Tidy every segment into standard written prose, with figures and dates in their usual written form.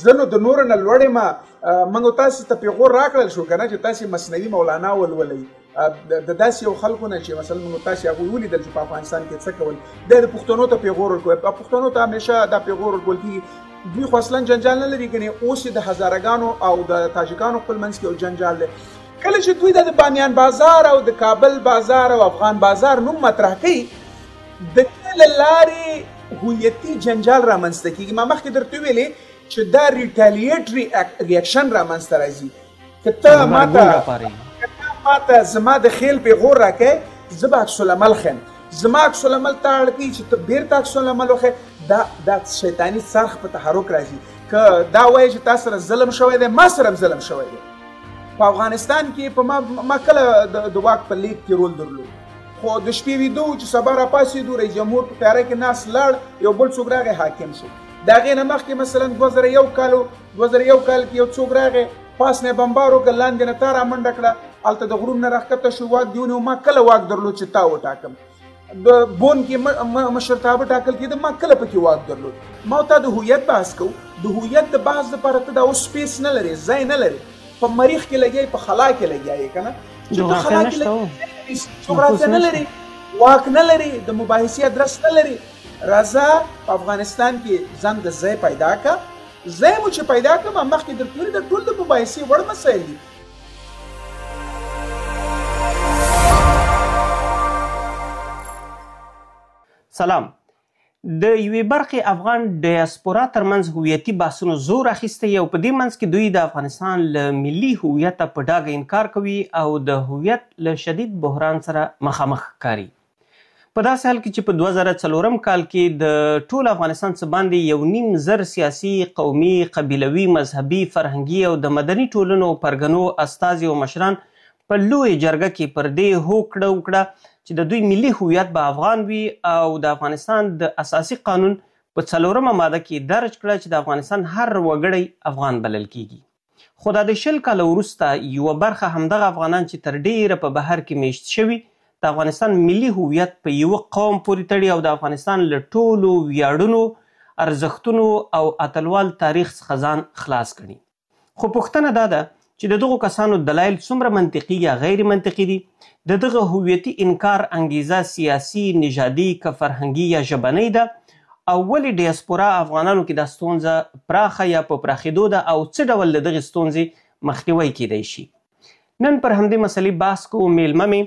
زه نو د نورو نه لوړ یم. موږ تاسو ته پیغور راکړل شو که نه چې تاسې مثنوي مولانا ولولئ، د داسې یو خلکو نه چې مثلا موږ تاسې هغوی ولیدل چې په افغانستان کې څه کول، دی د پښتنو ته پیغور ورکوي. پښتنو ته همیشه دا پیغور ورکول کېږي. دوی خو اصلا جنجال نه لري، ګنې اوس یې د هزارګانو او د تاجکانو خپل منځ کې یو جنجال دی. کله چې دوی د بامیان بازار او د کابل بازار او افغان بازار نوم مطرح کوي، د دې له لارې هویتي جنجال رامنځته کېږي. ما مخکې درته ویلې چې دا retaliatory reaction رامنځته راځي. که ته ماته زما د خیل پیغور راکوې، زه به عکس العمل ښیم، زما عکس العمل ته اړ کوي چې ته بېرته عکس العمل وښیې. دا شیطاني څرخ په تحرک راځي. که دا وایي چې تا سره ظلم شوی دی، ما سره هم ظلم شوی دی. په افغانستان کې په ما کله د واک په لیک کې رول درلود، خو د شپې ویده وو چې سبا راپاڅېدو، رئیس جمهور په تیاره کې ناست لاړ، یو بل څوک راغی حاکم شو. د هغې نه مخکې مثلا 2001 کال 2001 کال کې یو څوک راغی، پاس نه یې بمبار وکړ، لاندې نه تا رامنډه کړه، هلته د غرونو نه راښکته شو، واک دې ونیو. ما کله واک درلود چې تا وټاکم؟ د بون کې مشرتابه ټاکل کېده، ما کله پکې واک درلود؟ ما تا د هویت بحث کوو. د هویت د بحث لپاره ته دا اوس space نه لرې، ځای نه لرې. په مریخ کې لګیا یې، په خلا کې لګیا یې که نه، چې ته خلا کې لګیا، جغرافیه نه لرې، واک نه لرې، د مباحثې ادرس نه لرې. راځه په افغانستان کې ځان د ځای پیدا که. ځای مو چې پیدا که، ما مخکې درته ویلي، دا ټول د مباحثې وړ مسایل دي. سلام. د یوې برخې افغان ډیاسپورا ترمنځ هویتي بحثونو زور اخیستی او په دې منځ کې دوی د افغانستان له ملي هویته په ډاګه انکار کوي او د هویت له شدید بحران سره مخامخ ښکاري. په داسې حال کې چې په 2004 کال کې د ټول افغانستان څه باندې 1,500 سیاسي، قومي، قبیلوي، مذهبي، فرهنګي او د مدني ټولنو پرګنو استازي او مشران په لویه جرګه کې پر دې هوکړه وکړه چې د دوی ملي هویت به افغان وي او د افغانستان د اساسي قانون په 4مه ماده کې درج کړه چې د افغانستان هر وګړی افغان بلل کیږي. خو دا د 20 کاله وروسته یوه برخه همدغه افغانان چې تر ډېره په بهر کې میشت شوي، د افغانستان ملي هویت په یوه قوم پورې تړي او د افغانستان له ټولو ویاړونو، ارزښتونو او اتلوال تاریخ څخه ځان خلاص کړي. خو پوښتنه دا ده چې د دغو کسانو دلایل څومره منطقي یا غیر منطقي دي؟ د دغه هویتي انکار انګیزه سیاسي، نژادي، که فرهنګي یا ژبنۍ ده؟ او ولې ډیاسپورا افغانانو کې دا ستونزه پراخه یا په پراخېدو ده او څه ډول د دغې ستونزې مخنیوی کیدای شي؟ نن پر همدې مسلې بحث کوو. میلمه مې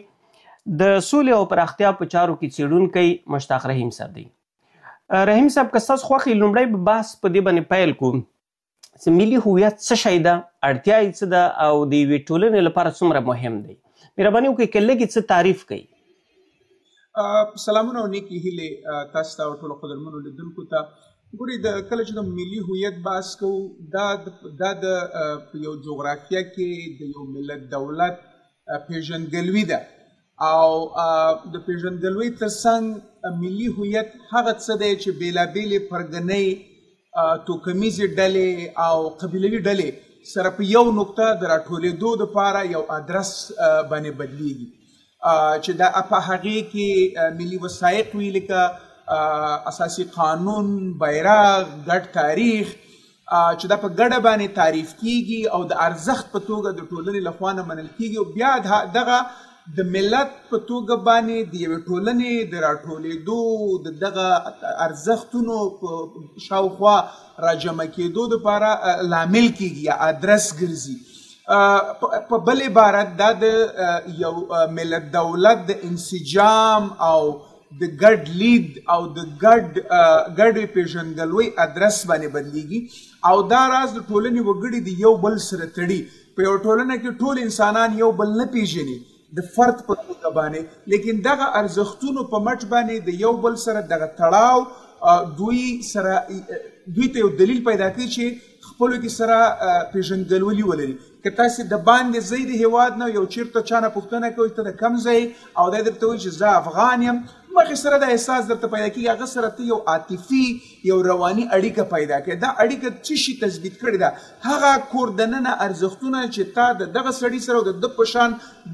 د سولې او پراختیا په چارو کې څېړونکی مشتاق رحیم صاحب دی. رحیم صاحب، که ستاسو خوښ وي لومړی به بحث په دې باندې پیل کوو چې ملي هویت څه شی ده، اړتیا یې څه ده او د یوې ټولنې لپاره څومره مهم دی؟ مهرباني وکړئ که لږ یې څه تعریف کړئ. سلامونه او نیکې هیلې تاسو ته او ټولو قدرمنو لیدونکو ته. ګورئ، کله چې د ملي هویت بحث کوو، دا د یو جغرافیه کې د یو ملت دولت پیژندګلوي ده او د پیژندګلوۍ ترڅنګ ملي هویت هغه څه دی چې بېلابېلې پرګنۍ، توکمیزې ډلې او قبیلوي ډلې سره په یو نقطه د راټولېدو دپاره یو ادرس باندې بدلیږي، چې دا په هغې کې ملي وثایق وي لکه اساسي قانون، بیرغ، ګډ تاریخ، چې دا په ګډه باندې تعریف کیږي او د ارزښت په توګه د ټولنې له خوا نه منل کیږي. او بیا دغه د ملت په توګه باندې د یوې ټولنې د راټولېدو، د دغه ارزښتونو په شاوخوا راجمع کېدو دپاره لامل کیږي یا ادرس ګرځي. په بل عبارت دا د یو ملت دولت د انسجام او د ګډ لید او د ګډې پیژندګلوۍ ادرس باندې بدلیږي. او دا راز د ټولنې وګړي د یو بل سره تړي. په یو ټولنه کې ټول انسانان یو بل نه پیژني د فرد په توګه باندې، لیکن دغه ارزښتونو په مټ باندې د یو بل سره دغه تړاو دوی سره دوی ته یو دلیل پیدا کوي چې خپلو کې سره پیژندګلولي ولري. که تاسې د باندې ځئ د هېواد نه، یو چېرته چا نه پوښتنه کوئ ته د کوم ځای، او دی درته وایي چې زه افغان یم، مخې سره دا احساس درته پیدا کېږي، هغه سره ته یو عاطفي یو رواني اړیکه پیدا کړې. دا اړیکه څه شي تثبیت کړې ده؟ هغه کور دننه ارزښتونه چې تا د دغه سړي سره او د ده په شان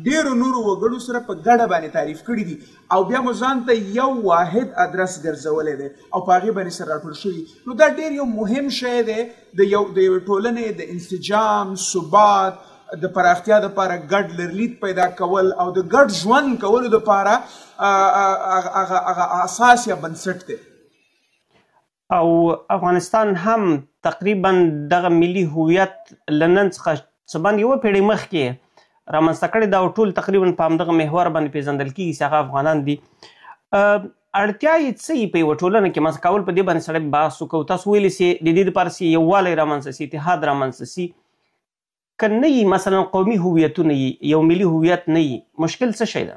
ډېرو نورو وګړو سره په ګډه باندې تعریف کړي دي، او بیا مو ځان ته یو واحد ادرس ګرځولی دی او په هغې باندې سره راټول شوي. نو دا ډېر یو مهم شی دی د یوې ټولنې د انسجام، ثبات، د پراختیا دپاره ګډ لرلید پیدا کول او د ګډ ژوند کولو دپاره هغه اساس یا بنسټ دی. او افغانستان هم تقریبا دغه ملي هویت له نن څخه څه باندې یوه پېړۍ مخکې رامنځته کړې ده، او ټول تقریبا په همدغه محور باندې پېژندل کېږي چې هغه افغانان دي. اړتیا یې څه وي په یوه ټولنه کې؟ مثلا کول په دې باندې سړی بحث وکړو، تاسو ویلي چې د دې دپاره چې یووالی رامنځته شي، اتحاد رامنځته شي، که نه یي مثلا قومي هویتونه یي، یو ملي هویت نه یي، مشکل څه شی ده؟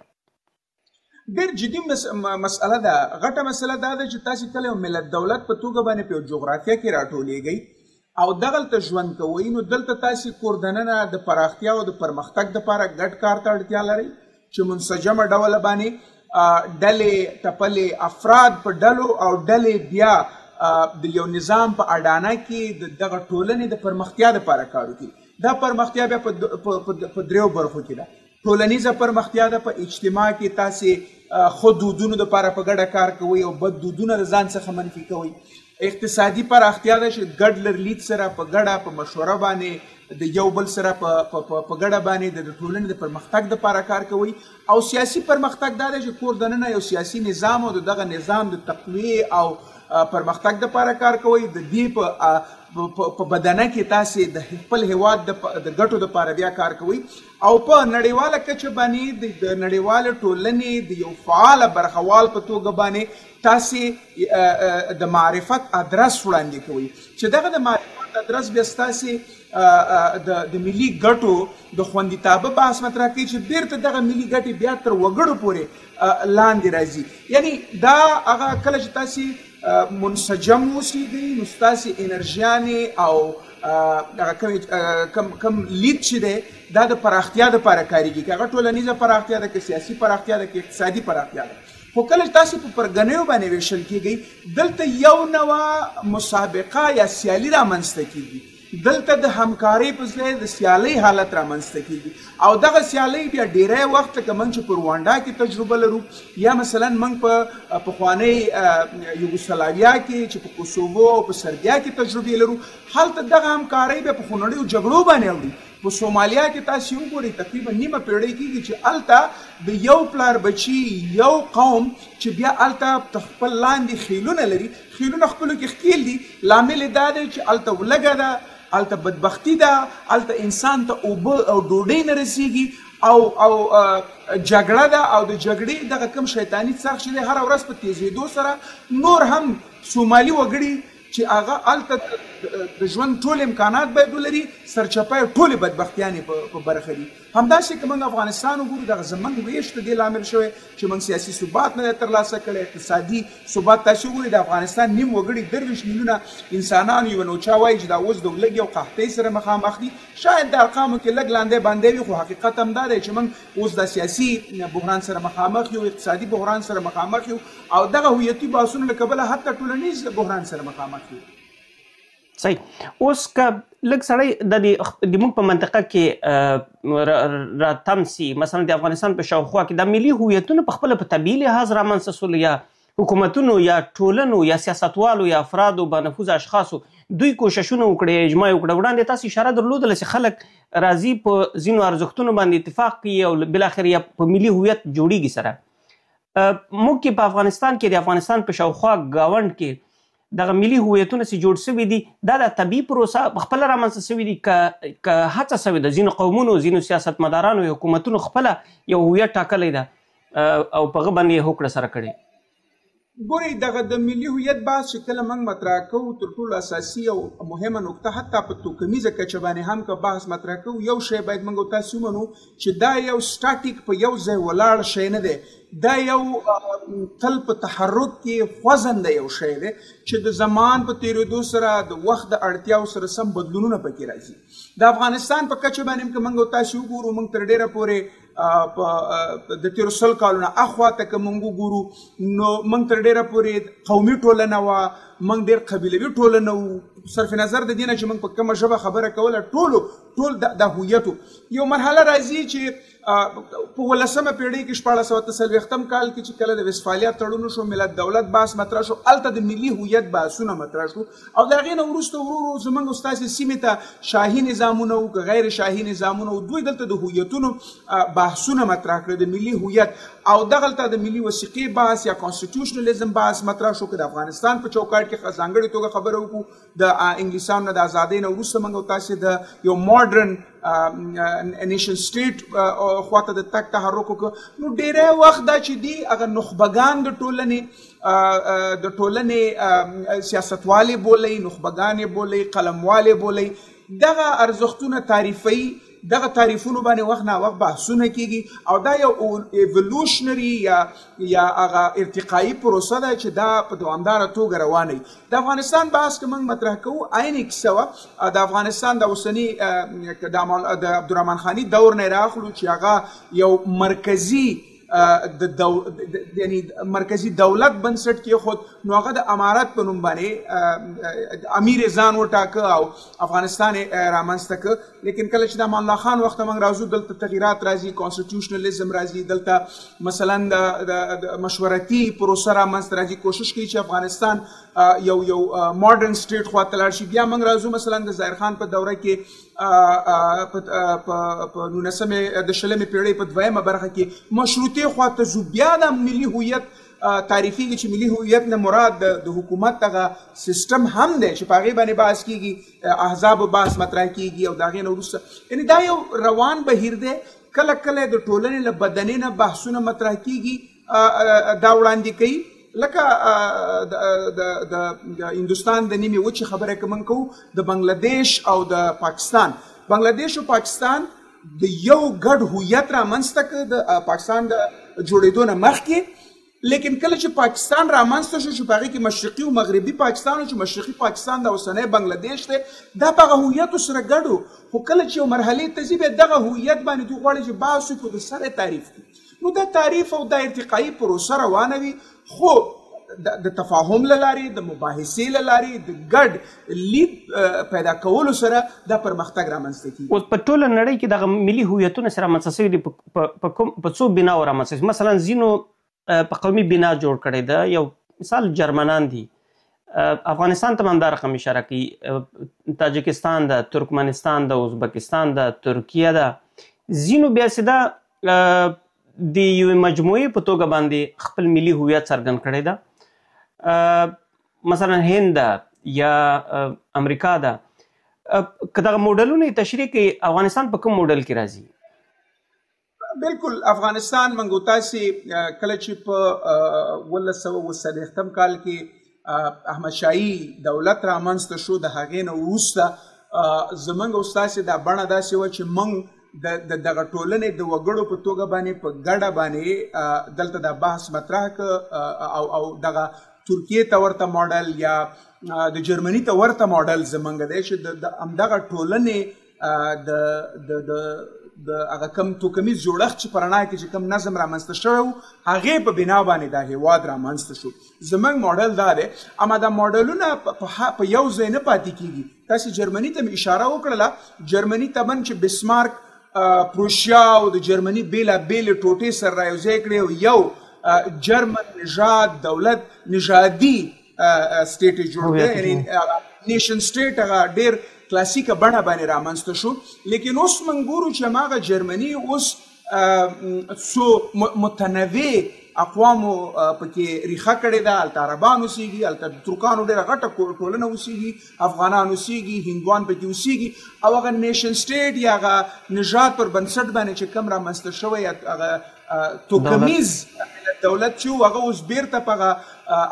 ډېر جدي مسئله ده. غټه مسئله دا ده چې تاسې کله یو ملت دولت په توګه باندې په یو جغرافیه کې راټولېږئ او دغلته ژوند کوئ، نو دلته تاسې کور دننه د پراختیا او د پرمختګ دپاره ګډ کار ته اړتیا لرئ چې منسجمه ډوله باندې ډلې ټپلې افراد په ډلو او ډلې بیا د یو نظام په اډانه کې د دغه ټولنې د پرمختیا دپاره کار وکړي. دا پرمختیا بیا په دریو برخو کې ده. ټولنیزه پرمختیا ده، په اجتماع کې تاسې ښه دودونو دپاره په ګډه کار کوئ او بد دودونه د ځان څخه منفي کوئ. اقتصادي پراختیا ده چې ګډ لرلید سره په ګډه په مشوره باندې د یو بل سره په ګډه باندې د ټولنې د پرمختګ دپاره کار کوئ. او سیاسي پرمختګ دا دی چې کور دننه یو سیاسي نظام او د دغه نظام د تقویې او پرمختګ دپاره کار کوئ. د دې په بدنه کې تاسې د خپل هیواد د ګټو دپاره بیا کار کوئ. او په نړیواله کچه باندې د نړیوالې ټولنې د یو فعاله برخوال په توګه باندې تاسې د معرفت ادرس وړاندې کوئ، چې دغه د معرفت ادرس بیا ستاسې د ملي ګټو د خوندیتابه بحث مطرح کوي، چې بیرته دغه ملي ګټې بیا تر وګړو پورې لاندې راځي. یعنی دا هغه کله چې تاسې منسجم اوسېږئ نو ستاسې انرژیانې او هغه کم لید چې دی دا د پراختیا دپاره کارېږي، که هغه ټولنیزه پراختیا ده، که سیاسي پراختیا ده، که اقتصادي پراختیا ده. خو کله چې تاسې په پرګنیو باندې ویشل کېږئ، دلته یو نوع مسابقه یا سیالي رامنځته کېږي، دلته د همکارۍ په ځای د سیالۍ حالت رامنځته کېږي. او دغه سیالۍ بیا ډیری وخت لکه موږ چې په روانډا کې تجربه لرو، یا مثلا موږ په پخوانۍ یوګوسلاویا کې چې په کوسوو او په سربیا کې تجربې لرو، هلته دغه همکارۍ بیا په خونړیو جګړو باندې اوړي. په سومالیا کې تاسې وګورئ تقریبا نیمه پېړۍ کېږي چې هلته د یو پلار بچي یو قوم چې بیا هلته تر خپل لاندې خیلونه لري، خیلونه خپلو کې ښکېل دي. لامل یې دا دی چې هلته ولږه ده، هلته بدبختي ده، هلته انسان ته اوبه او ډوډۍ نه رسېږي، او او جګړه ده. او د جګړې دغه کوم شیطاني څرخ چې دی هره ورځ په تېزېدو سره نور هم سومالي وګړي چې هغه هلته د ژوند ټول امکانات باید ولري، سرچپه یې ټولې بدبختیانې په برخه دي. همداسې که موږ افغانستان وګورو، دغه زموږ ویش د دې لامل شوی چې موږ سیاسي ثبات نه دی ترلاسه کړی، اقتصادي ثبات. تاسې وګورئ د افغانستان نیم وګړي 23 میلیونه انسانان یو نوچا وایي چې دا اوس د ولږې او قحطۍ سره مخامخ دي. شاید د ارقامو کې لږ لاندې باندې وي، خو حقیقت هم دا دی چې موږ اوس د سیاسي بحران سره مخامخ یو، اقتصادي بحران سره مخامخ یو، او دغه هویتي بحثونو له کبله حتی ټولنیز بحران سره مخامخ یو. صحیح. اوس که لږ سړی د موږ په منطقه کې راتم سي، مثلا د افغانستان په شاوخوا کې دا ملي هویتونه په خپله په طبیعي لحاظ رامنځته سول، یا حکومتونو یا ټولنو یا سیاستوالو یا افرادو بانفوذه اشخاصو دوی کوششونه وکړي، اجماع وکړه؟ وړاندې تاسو اشاره درلودله چې خلک راځي په ځینو ارزښتونو باندې اتفاق کوي او بالاخره یا په ملي هویت جوړیږي سره. موږ کې په افغانستان کې د افغانستان په شاوخوا ګاونډ کې دغه ملي هویتونه چې جوړ سوي دي، دا د طبیعي پروسه په خپله رامنځته سوي دي، که هڅه سوې ده ځینو قومونو، ځینو سیاستمدارانو، حکومتونو خپله یو هویت ټاکلی ده او په هغه باندې یې هوکړه سره کړې؟ ګورئ، دغه د ملي هویت بحث چې کله موږ مطرح کوو، تر ټولو اساسي او مهمه نقطه حتی په توکمیزه کچه باندې هم که بحث مطرح کوو، یو شی باید موږ تاسې ومنو چې دا یو سټاټیک په یو ځای ولاړ شی نه دی، دا یو تل په تحرک کې خوځنده یو شی دی چې د زمان په تېرېدو سره د وخت د اړتیاو سره سم بدلونونه پکې راځي. د افغانستان په کچه باندې هم که موږ تاسې وګورو، موږ تر ډېره پورې په د تېرو 100 کالو نه اخوا ته که موږ وګورو نو موږ تر ډېره پورې قومي ټولنه وه، موږ ډېر قبیلوي ټولنه وو. صرف نظر د دې نه چې موږ په کومه ژبه خبره کوله، ټول دا هویت و. یو مرحله راځي چې په 18مه پېړۍ کې 1640 کال کې چې کله د ویسفالیا تړون شو، ملت دولت بحث مطرح شو، هلته د ملي هویت بحثونه مطرح شو او د هغې نه وروسته ورو ورو زموږ او ستاسې سیمې ته شاهي نظامونه وو که غیر شاهي نظامونه وو، دوی دلته د هویتونو بحثونه مطرح کړل، د ملي هویت او دغلته د ملي وثیقې بحث یا constitutionalism بحث مطرح شو. که د افغانستان په چوکاټ کې ځانګړې توګه خبره وکړو، د انګلیسانو نه د ازادۍ نه وروسته موږ او تاسې د یو modern nation state خواته د تګ تحرک وکړ. نو ډېری وخت دا چې دي هغه نخبګان د ټولنې سیاستوالې بولئ، نخبګان یې بولئ، قلموالې بولئ، دغه ارزښتونه تعریفوي. دغه تعریفونو باندې وخت نا وخت بحثونه کیږي او دا یو evolutionary یا هغه ارتقایي پروسه ده چې دا په دوامداره توګه روانه وي. د افغانستان بحث که موږ مطرح کوو، عین کیسه وه. د افغانستان د اوسني د عبدالرحمن خاني دور نه راخلو چې هغه یو مرکزي یعنی مرکزي دولت بنسټ کېښود، نو هغه د امارت په نوم باندې امیر یې ځان وټاکه او افغانستان یې رامنځته کړ. لیکن کله چې د امان الله خان وخته موږ راځو، دلته تغیرات راځي، constitutionalism راځي، دلته مثلا د مشورتي پروسه رامنځته راځي، کوشش کوي چې افغانستان یو یو modern state خواته لاړ شي. بیا موږ راځو مثلا د ظاهر خان په دوره کې په 19مې د 20مې پېړۍ په دویمه برخه کې مشروطې خواته ځو. بیا د ملي هویت تعریفېږي چې ملي هویت نه مراد د حکومت دغه سیستم هم دی چې په هغې باندې بحث کېږي، احزابو بحث مطرح کېږي او د هغې نه وروسته یعنې دا یو روان بهیر دی. کله کله د ټولنې له بدنې نه بحثونه مطرح کېږي، دا وړاندې کوي. لکه د هندوستان د نیمې وچې خبره که موږ کوو، د بنګلادیش او د پاکستان، بنګلادیش او پاکستان د یو ګډ هویت رامنځته کړ د پاکستان د جوړېدو نه مخکې. لیکن کله چې پاکستان رامنځته شو، چې په هغې کې مشرقي او مغربي پاکستان و، چې مشرقي پاکستان د اوسنی بنګلادیش دی، دا په هغه هویتو سره ګډ و. خو کله چې یو مرحلې ته ځي، بیا دغه هویت باندې دوی غواړي چې بحث وکړي، د سره تعریف کړي. نو دا تعریف او دا ارتقایي پروسه روانه وي، خو د تفاهم له لارې، د مباحثې له لارې، د ګډ لید پیدا کولو سره دا پرمختګ رامنځته کېږي. اوس په ټوله نړۍ کې دغه ملي هویتونه سره رامنځته شوي دي، په څو بناو رامنځته شوي. مثلا ځینو په قومي بنا جوړ کړی ده، یو مثال جرمنان دي، افغانستان ته هم همدا رقم اشاره کوي، تاجکستان ده، ترکمنستان ده، ازبکستان ده، ترکیه ده. ځینو بیا چې ده د یوې مجموعې په توګه باندې خپل ملي هویت څرګند کړی ده، مثلا هند ده یا امریکا ده. که دغه موډلونه یې تشریح کړئ، افغانستان په کوم موډل کې راځي؟ بالکل، افغانستان موږ تاسې کله چې په 1940 کال کې احمدشاهي دولت رامنځته شو، د هغې نه وروسته زموږ او ستاسې دا بڼه داسې وه چې موږ د دغه ټولنې د وګړو په توګه باندې په ګډه باندې دلته دا بحث مطرح کړ او دغه ترکیې ته ورته ماډل یا د جرمني ته ورته ماډل زموږ دی چې د همدغه ټولنې د د د هغه کوم توکمیز جوړښت چې په رڼا کې چې کوم نظم رامنځته شوی و، هغې په بنا باندې دا هېواد رامنځته شو. زموږ ماډل دا دی، اما دا ماډلونه په یو ځای نه پاتې کېږي. تاسې جرمني ته مې اشاره وکړله، جرمني طبعا چې بسمارک پروشیا او د جرمني بېلابېلې ټوټې سره رایوځای کړې او یو جرمن نژاد دولت نژادي state یې جوړ کړی، یعنې nation state هغه ډېر کلاسیکه بڼه باندې رامنځته شو. لیکن اوس موږ ګورو چې هماغه جرمني اوس څو متنوع اقوامو پکې ریښه کړې ده. هلته عربان اوسېږي، هلته د ترکانو ډېره غټه ټولنه اوسېږي، افغانان اوسېږي، هندوان پکې اوسېږي او هغه nation state یا هغه نژاد پر بنسټ باندې چې کوم رامنځته شوی هغه توکمیز دولت چې و، هغه اوس بیرته په هغه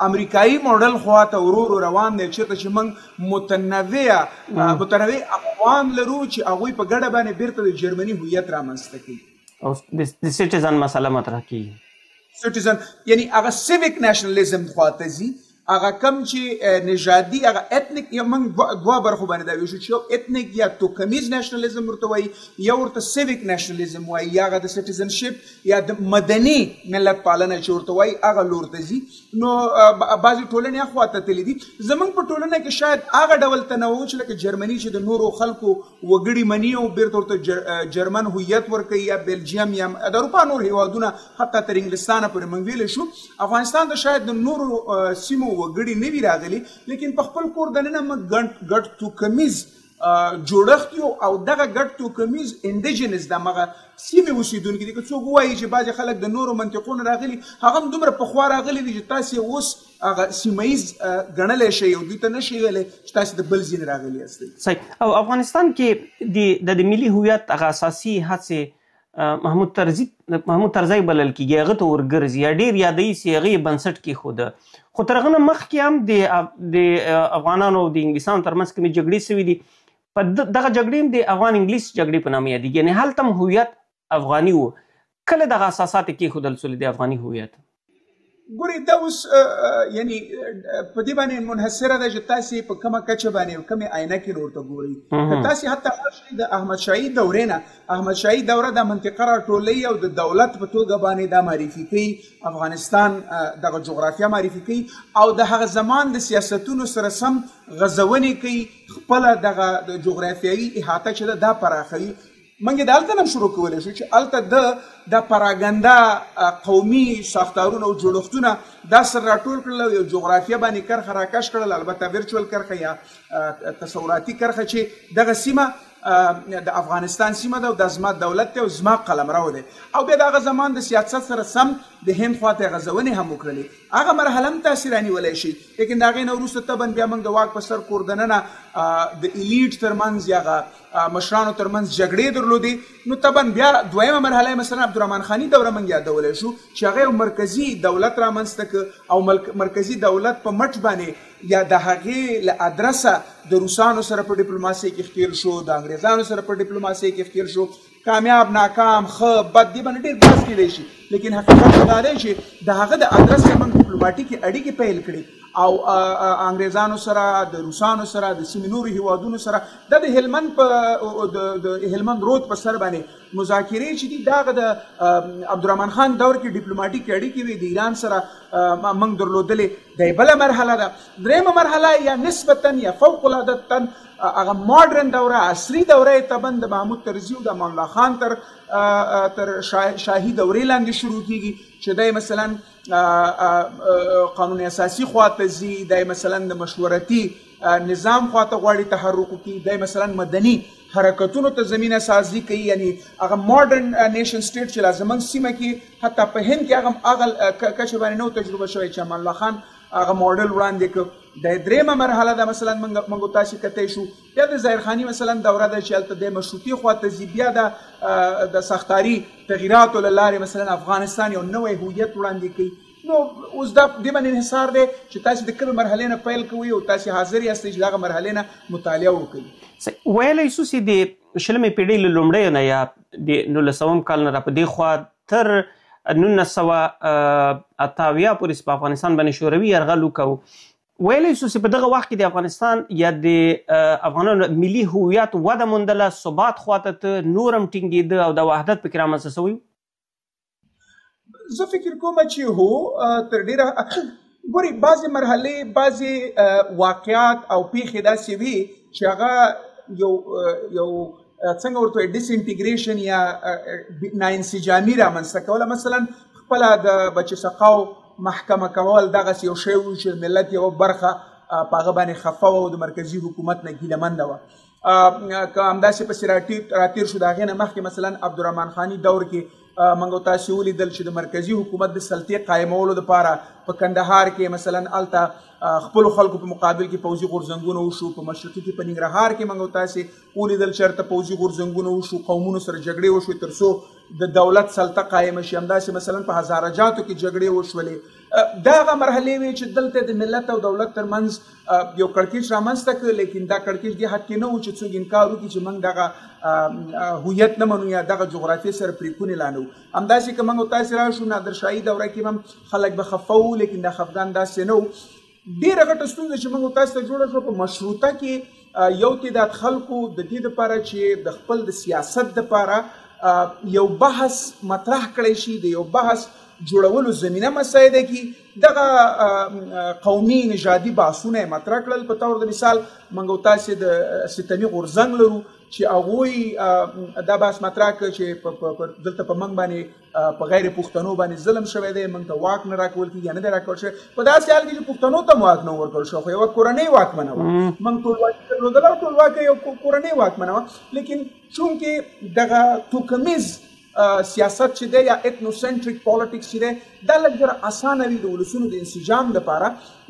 امریکایي موډل خواته ورو ورو روان دی، چېرته چې موږ متنوع اقوام لرو چې هغوی په ګډه باندې بیرته د جرمني هویت رامنځته کوي. او د citizen مسله مطرح کېږي. citizen یعنی هغه civic nationalism خواته ځي، هغه کم چې نژادي هغه ethnic، یا موږ دوه برخو باندې دا ویشو چې یو ethnic یا توکمیز nationalism ورته وایي، یو ورته civic nationalism وایي، یا هغه د citizenship یا د مدني ملت پالنه چې ورته وایي هغه لور ته ځي. نو بعضې ټولنې هاخوا ته تللي دي. زموږ په ټولنه کې شاید هغه ډول تنوع چې لکه جرمني چې د نورو خلکو وګړي مني او بېرته ورته جرمن هویت ورکوي، یا بلجیم یا د اروپا نور هیوادونه حتی تر انګلستانه پورې موږ ویلی شو، افغانستان ته شاید د نورو سیمو وګړي نه وي راغلي، لیکن په خپل کور دننه موږ ګډ توکمیز جوړښت یو، او دغه ګډ توکمیز indigenous د همغه سیمې اوسېدونکي دي. که څوک ووایي چې بعضې خلک د نورو منطقو نه راغلي، هغه هم دومره پخوا راغلي دي چې تاسې اوس هغه سیمه ییز ګڼلی شئ او دوی ته نه شئ ویلی چې تاسې د بل ځای نه راغلي یاستئ. صحیح. او افغانستان کې د ملي هویت هغه اساسي هڅې محمود طرزی بلل کېږي، هغه ته ورګرځي یا ډېر یادوي چې هغه یې بنسټ کېښوده. خو تر هغه نه مخکې هم د افغانانو او د انګلیسانو ترمنځ کومې جګړې سوي دي، په دغه جګړې هم د افغان انګلیس جګړې په نامه یادېږي، یعنې هلته هم هویت افغاني و. کله دغه اساسات یې کېښودل سول د افغاني هویت؟ ګورئ دا اوس یعنې په دې باندې منحصره ده چې تاسې په کومه کچه باندې او کومې آینه کې ورته ګورئ. که تاسې حتی لاړ شئ د احمدشاهي دورې نه، احمدشاهي دوره دا منطقه راټولوي او د دولت په توګه باندې دا معرفي کوي، افغانستان دغه جغرافیا معرفي کوي او د هغه زمان د سیاستونو سره سم غځونې کوي، خپله دغه د جغرافیایي احاطه چې ده دا پراخوي. موږ د هلته نه هم شروع کولی شو چې هلته د پراګنده قومي ساختارونه او جوړښتونه دا سره راټول کړل او یو جغرافیه باندې کرښه راکش کړل، البته virtual کرښه یا تصوراتي کرښه چې دغه سیمه د افغانستان سیمه ده او دا زما دولت دی او زما قلمرو دی. او بیا د هغه زمان د سیاست سره سم د هند خواته یې غځونې هم وکړلې، هغه مرحله هم تاسې رانیولی شئ. لیکن د هغې نه وروسته طبعا بیا موږ د واک په سر کور دننه د elite ترمنځ یا هغه مشرانو ترمنځ جګړې درلودې. نو طبعا بیا دویمه مرحله یې مثلا عبدالرحمن خاني دوره موږ یادولی شو چې هغه یو مرکزي دولت رامنځته کړ او مرکزي دولت په مټ باندې یا د هغې له ادرسه د روسانو سره په ډیپلوماسۍ کې ښکېل شو، د انګریزانو سره په ډیپلوماسۍ کې ښکېل شو. کامیاب، ناکام، ښه بد، دې باندې ډېر بحث کېدی شي، لیکن حقیقت دا دی چې د هغه د ادرس سره موږ ډیپلوماټیکې اړیکې پیل کړې او انګریزانو سره، د روسانو سره، د سیمې نورو هیوادونو سره دا د هلمند په د هلمند رود په سر باندې مذاکرې چې دي، دغه د عبدالرحمن خان دور کې ډیپلوماټیکې اړیکې وې د ایران سره موږ درلودلې. دا یې بله مرحله ده. درېیمه مرحله یا نسبتاً یا فوق العادتاً هغه ماډرن دوره، عصري دوره یې طبعاً د محمود طرزي او د امان الله خان تر شاهي دورې لاندې شروع کېږي چې دی مثلاً قانون اساسي خواته ځي، دی مثلاً د مشورتي نظام خواته غواړي تحرک وکړي، دی مثلاً مدني حرکتونو ته زمینه سازي کوي، یعنی هغه modern nation state چې لا زموږ سیمه کې حتی په هند کې هغه کچه باندې نه و تجربه شوی چې امان الله خان هغه ماډل وړاندې کړ. دا درېیمه مرحله ده. مثلا موږ تاسې کتی شو بیا د ظاهرخاني مثلا دوره ده چې هلته د مشروطې خواته ځي، بیا د ساختاري تغییراتو له لارې مثلا افغانستان یو نوی هویت وړاندې کوي. نو اوس دا دې باندې انحصار دی چې تاسې د کومې مرحلې نه پیل کوئ او تاسې حاضر یاستئ چې دغه مرحلې نه مطالعه وکړئ. ویلی شو چې د شلمې پېړۍ له لومړیو نه یا د نولسم کال نه را په دې خوا تر 1978 پورې چې په افغانستان باندې شوروي یرغل وکړ، ویلی شو چې په دغه وخت کې د افغانستان یا د افغانانو ملي هویت وده موندله، ثبات خواته ته نور هم ټینګېده او د وحدت پکې رامنځته شوی و؟ زه فکر کوم چې هو، تر ډېره ګورئ بعضې مرحلې، بعضې واقعات او پېښې داسې وي چې هغه یو یو څنګه ورته وایي disintegration یا ناانسجامي رامنځته کوله. مثلا خپله د بچي سقاو محکمه کول دغسې یو شی و چې ملت یوه برخه په هغه باندې خفه وه او د مرکزي حکومت نه ګیله منده وه. که همداسې پسې راتېر شو د هغې نه مخکې مثلا عبدالرحمن خاني دور کې موږ تاسې ولیدل چې د مرکزي حکومت د سلطې قایمولو دپاره په کندهار کې مثلا هلته خپلو خلکو په مقابل کې پوځي غورځنګونه وشو، په مشرقي کې په ننګرهار کې موږ تاسې ولیدل چې هلته پوځي غورځنګونه وشو، قومونو سره جګړې وشوې تر څو د دولت سلطه قایمه شي. همداسې مثلا په هزاره جاتو کې جګړې وشولې. دا هغه مرحلې وې چې دلته د ملت او دولت ترمنځ یو کړکېچ رامنځته کړ، لیکن دا کړکېچ دې حد کې نه و چې څوک انکار وکړي چې موږ دغه هویت نه منو یا دغه جغرافیې سره پرېکونې لا نه وو. همداسې که موږ تاسې راشو نادرشاهي دوره کې هم خلک به خفه وو، لیکن دا خفګان داسې نه و. ډېره غټه ستونزه چې موږ تاسو ته جوړه شوه په مشروطه کې، یو تعداد خلکو د دې دپاره چې د خپل د سیاست دپاره یو بحث مطرح کړی شي، د یو بحث جوړولو زمینه مساعده کړي، دغه قومي نژادي بحثونه یې مطرح کړل. په طور د مثال موږ تاسې د ستمي غورځنګ لرو چې هغوی دا بحث مطرح کړ چې دلته په موږ باندې په غیر پښتنو باندې ظلم شوی دی، موږ ته واک نه راکول کېږي یا نه دی راکول شوی، په داسې حال کې چې پښتنو ته هم واک نه ورکول شو، خو یوه کورنۍ واکمنه وه. موږ ټولواکي درلودله او ټولواکه یو کورنۍ واکمنه وه. لیکن چونکې دغه توکمیز سیاست چې دی یا ethnocentric politics چې دی دا لږ ډېره اسانه وي د ولسونو د انسجام دپاره،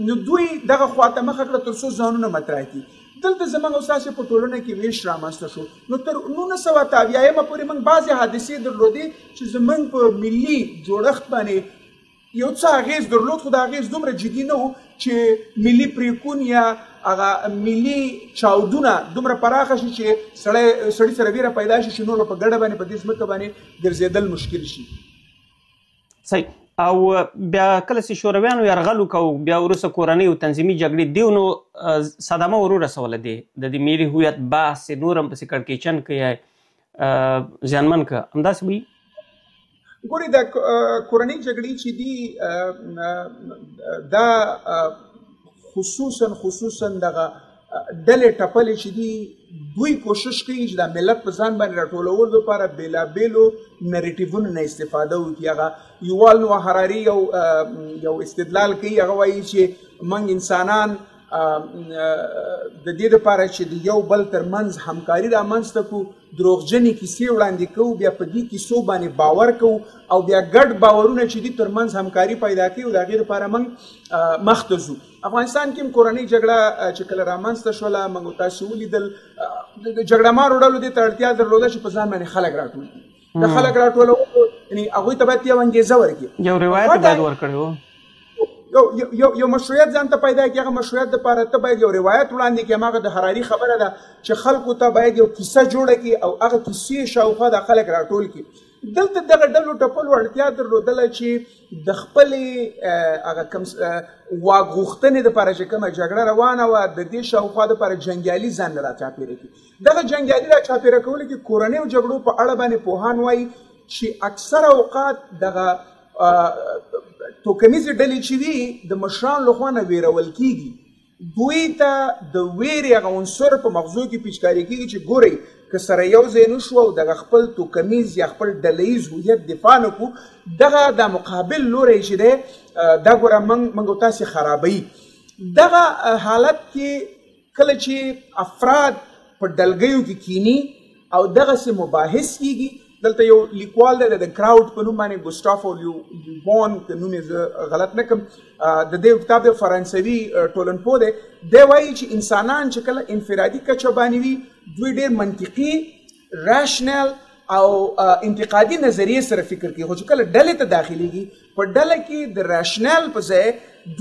نو دوی دغه خواته مخه کړه تر څو ځانونه مطرح کړي. دلته زموږ او ستاسې په ټولنه کې ویش رامنځته شو. نو تر 1970 پورې موږ بعضې حادثې درلودې چې زموږ په ملي جوړښت باندې یو څه اغېز درلود، خو دا اغېز دومره جدي نه و چې ملي پرېکون یا هغه ملي چاودونه دومره پراخه شي چې سړي سره ویره پیدا شي چې نور په ګډه باندې په دې ځمکه باندې ګرځېدل مشکل شي. صحیح. او بیا کله چې شورویانو یرغل وکړ، بیا وروسته کورنۍ او تنظیمي جګړې دیو، نو صدمه ور ورسوله دې د دې ملي هویت بحث نور هم پسې کړکېچن کړ یا زیانمن کړ، همداسې وي؟ ګورئ دا کورنۍ جګړې چې دي دا خصوصا دغه ډلې ټپلې چې دي دوی کوشش کوي چې دا ملت په ځان باندې راټولولو لپاره بېلابېلو نریټیفونو نه استفاده وکړي. هغه یوال نوح هراري یو استدلال کوي، هغه وایي چې موږ انسانان د دې لپاره چې د یو بل ترمنځ همکاري رامنځته کړو دروغجنې کیسې وړاندې کوو، بیا په دې کیسو باندې باور کوو او بیا ګډ باورونه چې دي ترمنځ همکاري پیدا کوي او د هغې لپاره موږ مخته ځو. افغانستان کې هم کورنۍ جګړه چې کله رامنځته شوله، موږ تاسې ولیدل د جګړه مارو ډلو دې ته اړتیا درلوده چې په ځان باندې خلک راټول کړي. د خلک راټولولو یعنې هغوی ته باید یو انګېزه ورکړي، یو روایت باید ورکړي و، یو مشروعیت ځان ته پیدا کړي. هغه مشروعیت دپاره ته باید یو روایت وړاندې کړې. هماغه د هراري خبره ده چې خلکو ته باید یو کیسه جوړه کړي او هغه کیسې شاوخوا دا خلک راټول کړي. دلته دغه ډلو ټپلو اړتیا درلودله چې د خپلې هغه کوم واک غوښتنې دپاره چې کومه جګړه روانه وه د دې شاوخوا دپاره جنګیالي ځان نه راچاپېره کړي. دغه جنګیالي راچاپېره کولو کې کورنیو جګړو په اړه باندې پوهان وایي چې اکثره اوقات دغه توکمیزې ډلې چې وي د مشرانو لخوا نه ویرول کېږي، دوی ته د ویرې هغه عنصر په مغزو کې پیچکاري کېږي چې ګورئ که سره یو ځای نه شو او دغه خپل توکمیز یا خپل ډله ییز هویت دفاع نه کړو، دغه د مقابل لوری چې دی دا ګوره موږ تاسې خرابوي. دغه حالت کې کله چې افراد په ډلګیو کې کینی او دغسې مباحث کېږي، دلته یو لیکوال دی د کراوډ په نوم باندې، ګوستافو لیوبون که نوم یې زه غلط نه کړم، د دې کتاب دی، فرانسوي ټولنپوه دی. دی وایي چې انسانان چې کله انفرادي کچه باندې وي دوی ډېر منطقي، rational او انتقادي نظریې سره فکر کوي، خو چې کله ډلې ته داخلېږي په ډله کې د rational په ځای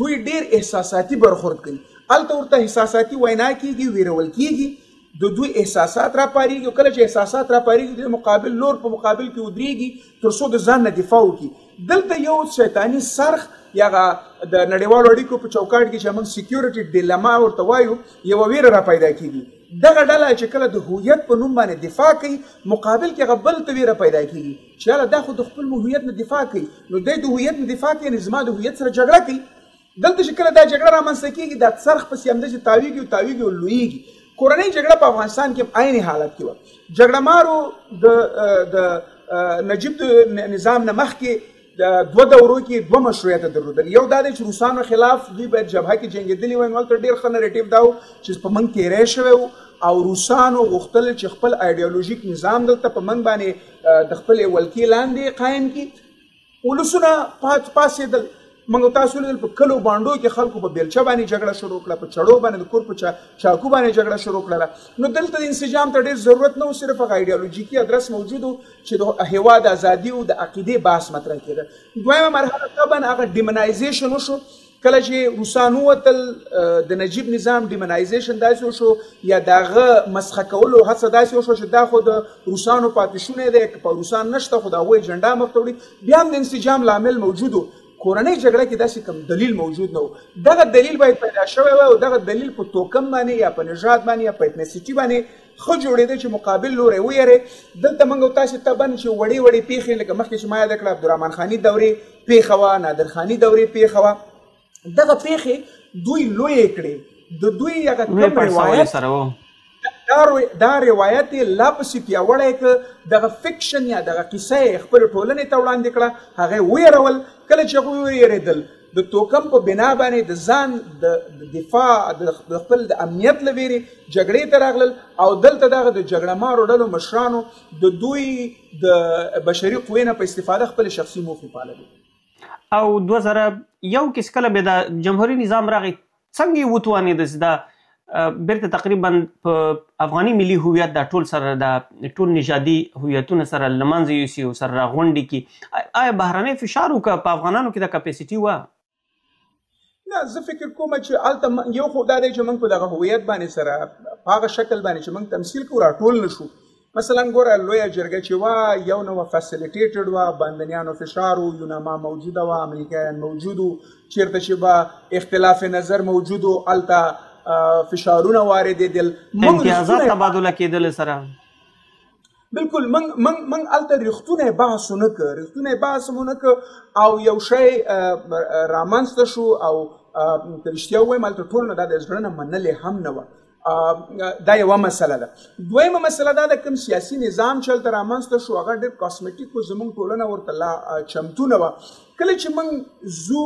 دوی ډېر احساساتي برخورد کوي. هلته ورته احساساتي وینا کېږي، ویرول کېږي، د دوی احساسات راپارېږي او کله چې احساسات راپارېږي د مقابل لور په مقابل کې ودرېږي تر څو د ځان نه دفاع وکړي. دلته یو شیطاني څرخ یا هغه د نړیوالو اړیکو په چوکاټ کې چې موږ security dilemma ورته وایو، یوه ویره را پیدا کېږي. دغه ډله چې کله د هویت په نوم باندې دفاع کوي، مقابل کې هغه بل ته ویره پیدا کېږي چې یاره دا خو د خپل هویت نه دفاع کوي، نو دی د هویت نه دفاع کوي، یعنې زما د هویت سره جګړه کوي. دلته چې کله دا جګړه رامنځته کېږي دا څرخ پسې همداسې تاویږي او تاویږي او لویږي. کورنۍ جګړه په افغانستان کې عین حالت کې وه. جګړه مارو د نجیب د نظام نه مخکې د دوه دورو کې دوه مشروعیت درلودل. یو دا دی چې روسانو خلاف دوی باید جبهه کې جنګېدلي وای، نو هلته ډېر ښه narrative دا و چې په موږ تېری شوی و او روسانو غوښتل چې خپل ایډیالوژیک نظام دلته په موږ باندې د خپلې ولکې لاندې قایم کړي. ولسونه پاڅېدل. موږ تاسو ولیدل په کلو بانډو کې خلکو په بیلچه باندې جګړه شروع کړه، په چړو باندې، د کور په چاکو باندې جګړه شروع کړله. نو دلته د انسجام ته ډېر ضرورت نه و، صرف هغه ایډیالوژیکي ادرس موجود و چې د هېواد ازادي او د عقیدې بحث مطرح کېده. دویمه مرحله طبعا هغه demonization وشو. کله چې روسان ووتل د نجیب نظام demonization داسې وشو یا د هغه مسخه کولو هڅه داسې وشوه چې دا خو د روسانو پاتې شونی دی، که په روسان نشته خو د هغوی اجنډا مخته وړي. بیا هم د انسجام لامل موجود و. کورنۍ جګړه کې داسې کوم دلیل موجود نه و. دغه دلیل باید پیدا شوی وای او دغه دلیل په توکم باندې یا په نژاد باندې یا په ethnicity باندې ښه جوړېده چې مقابل لوری ویرې. دلته موږ او تاسې طبعا چې وړې وړې پېښې لکه مخکې چې ما یاده کړه، عبدالرحمن خاني دورې پېښه وه، نادر خاني دورې پېښه وه، دغه پېښې دوی لویې کړې. د دوی هغه کوم روایت دا روایت یې لا پسې پیاوړی که دغه fiction یا دغه کیسه یې خپلې ټولنې ته وړاندې کړه، هغه یې ویرول. کله چې هغوی ویرېدل د توکم په بنا باندې د ځان د دفاع د خپل د امنیت له ویرې جګړې ته راغلل او دلته دغه د جګړه مارو ډلو مشرانو د دوی د بشري قوې نه په استفاده خپلې شخصي موخې پاللې. او 2001 کې کله بیا د جمهوري نظام راغی، څنګه یې وتوانېده چې دا بیرته تقریبا په افغاني ملي هویت دا ټول سره دا ټول نژادي هویتونه سره له منځه یوسي او سره راغونډې کړي؟ آیا بهرنی فشار و که په افغانانو کې دا capacity وه؟ نه، زه فکر کوم چې هلته یو خو دا دی چې موږ په دغه هویت باندې سره په هغه شکل باندې چې موږ تمثیل کوو راټول نه شو. مثلا ګوره لویه جرګه چې وه یو نوع facilitated وه، باندنیانو فشار و، یوناما موجوده وه، امریکایان موجود وو، چېرته چې به اختلاف نظر موجود و هلته فشارونه واردېدل، امتیازات تبادله کېدل سره. بالکل موږ هلته رښتونی بحث ونه کړ، رښتونی بحث مو نه کړ او یو شی رامنځته شو. او که رښتیا ووایم هلته ټول نه دا د زړه نه منلې هم نه وه. دا یوه مسله ده. دویمه مسله دا ده کوم سیاسي نظام چې هلته رامنځته شو هغه ډېر cosmetic و، زموږ ټولنه ورته لا چمتو نه وه. کله چې موږ ځو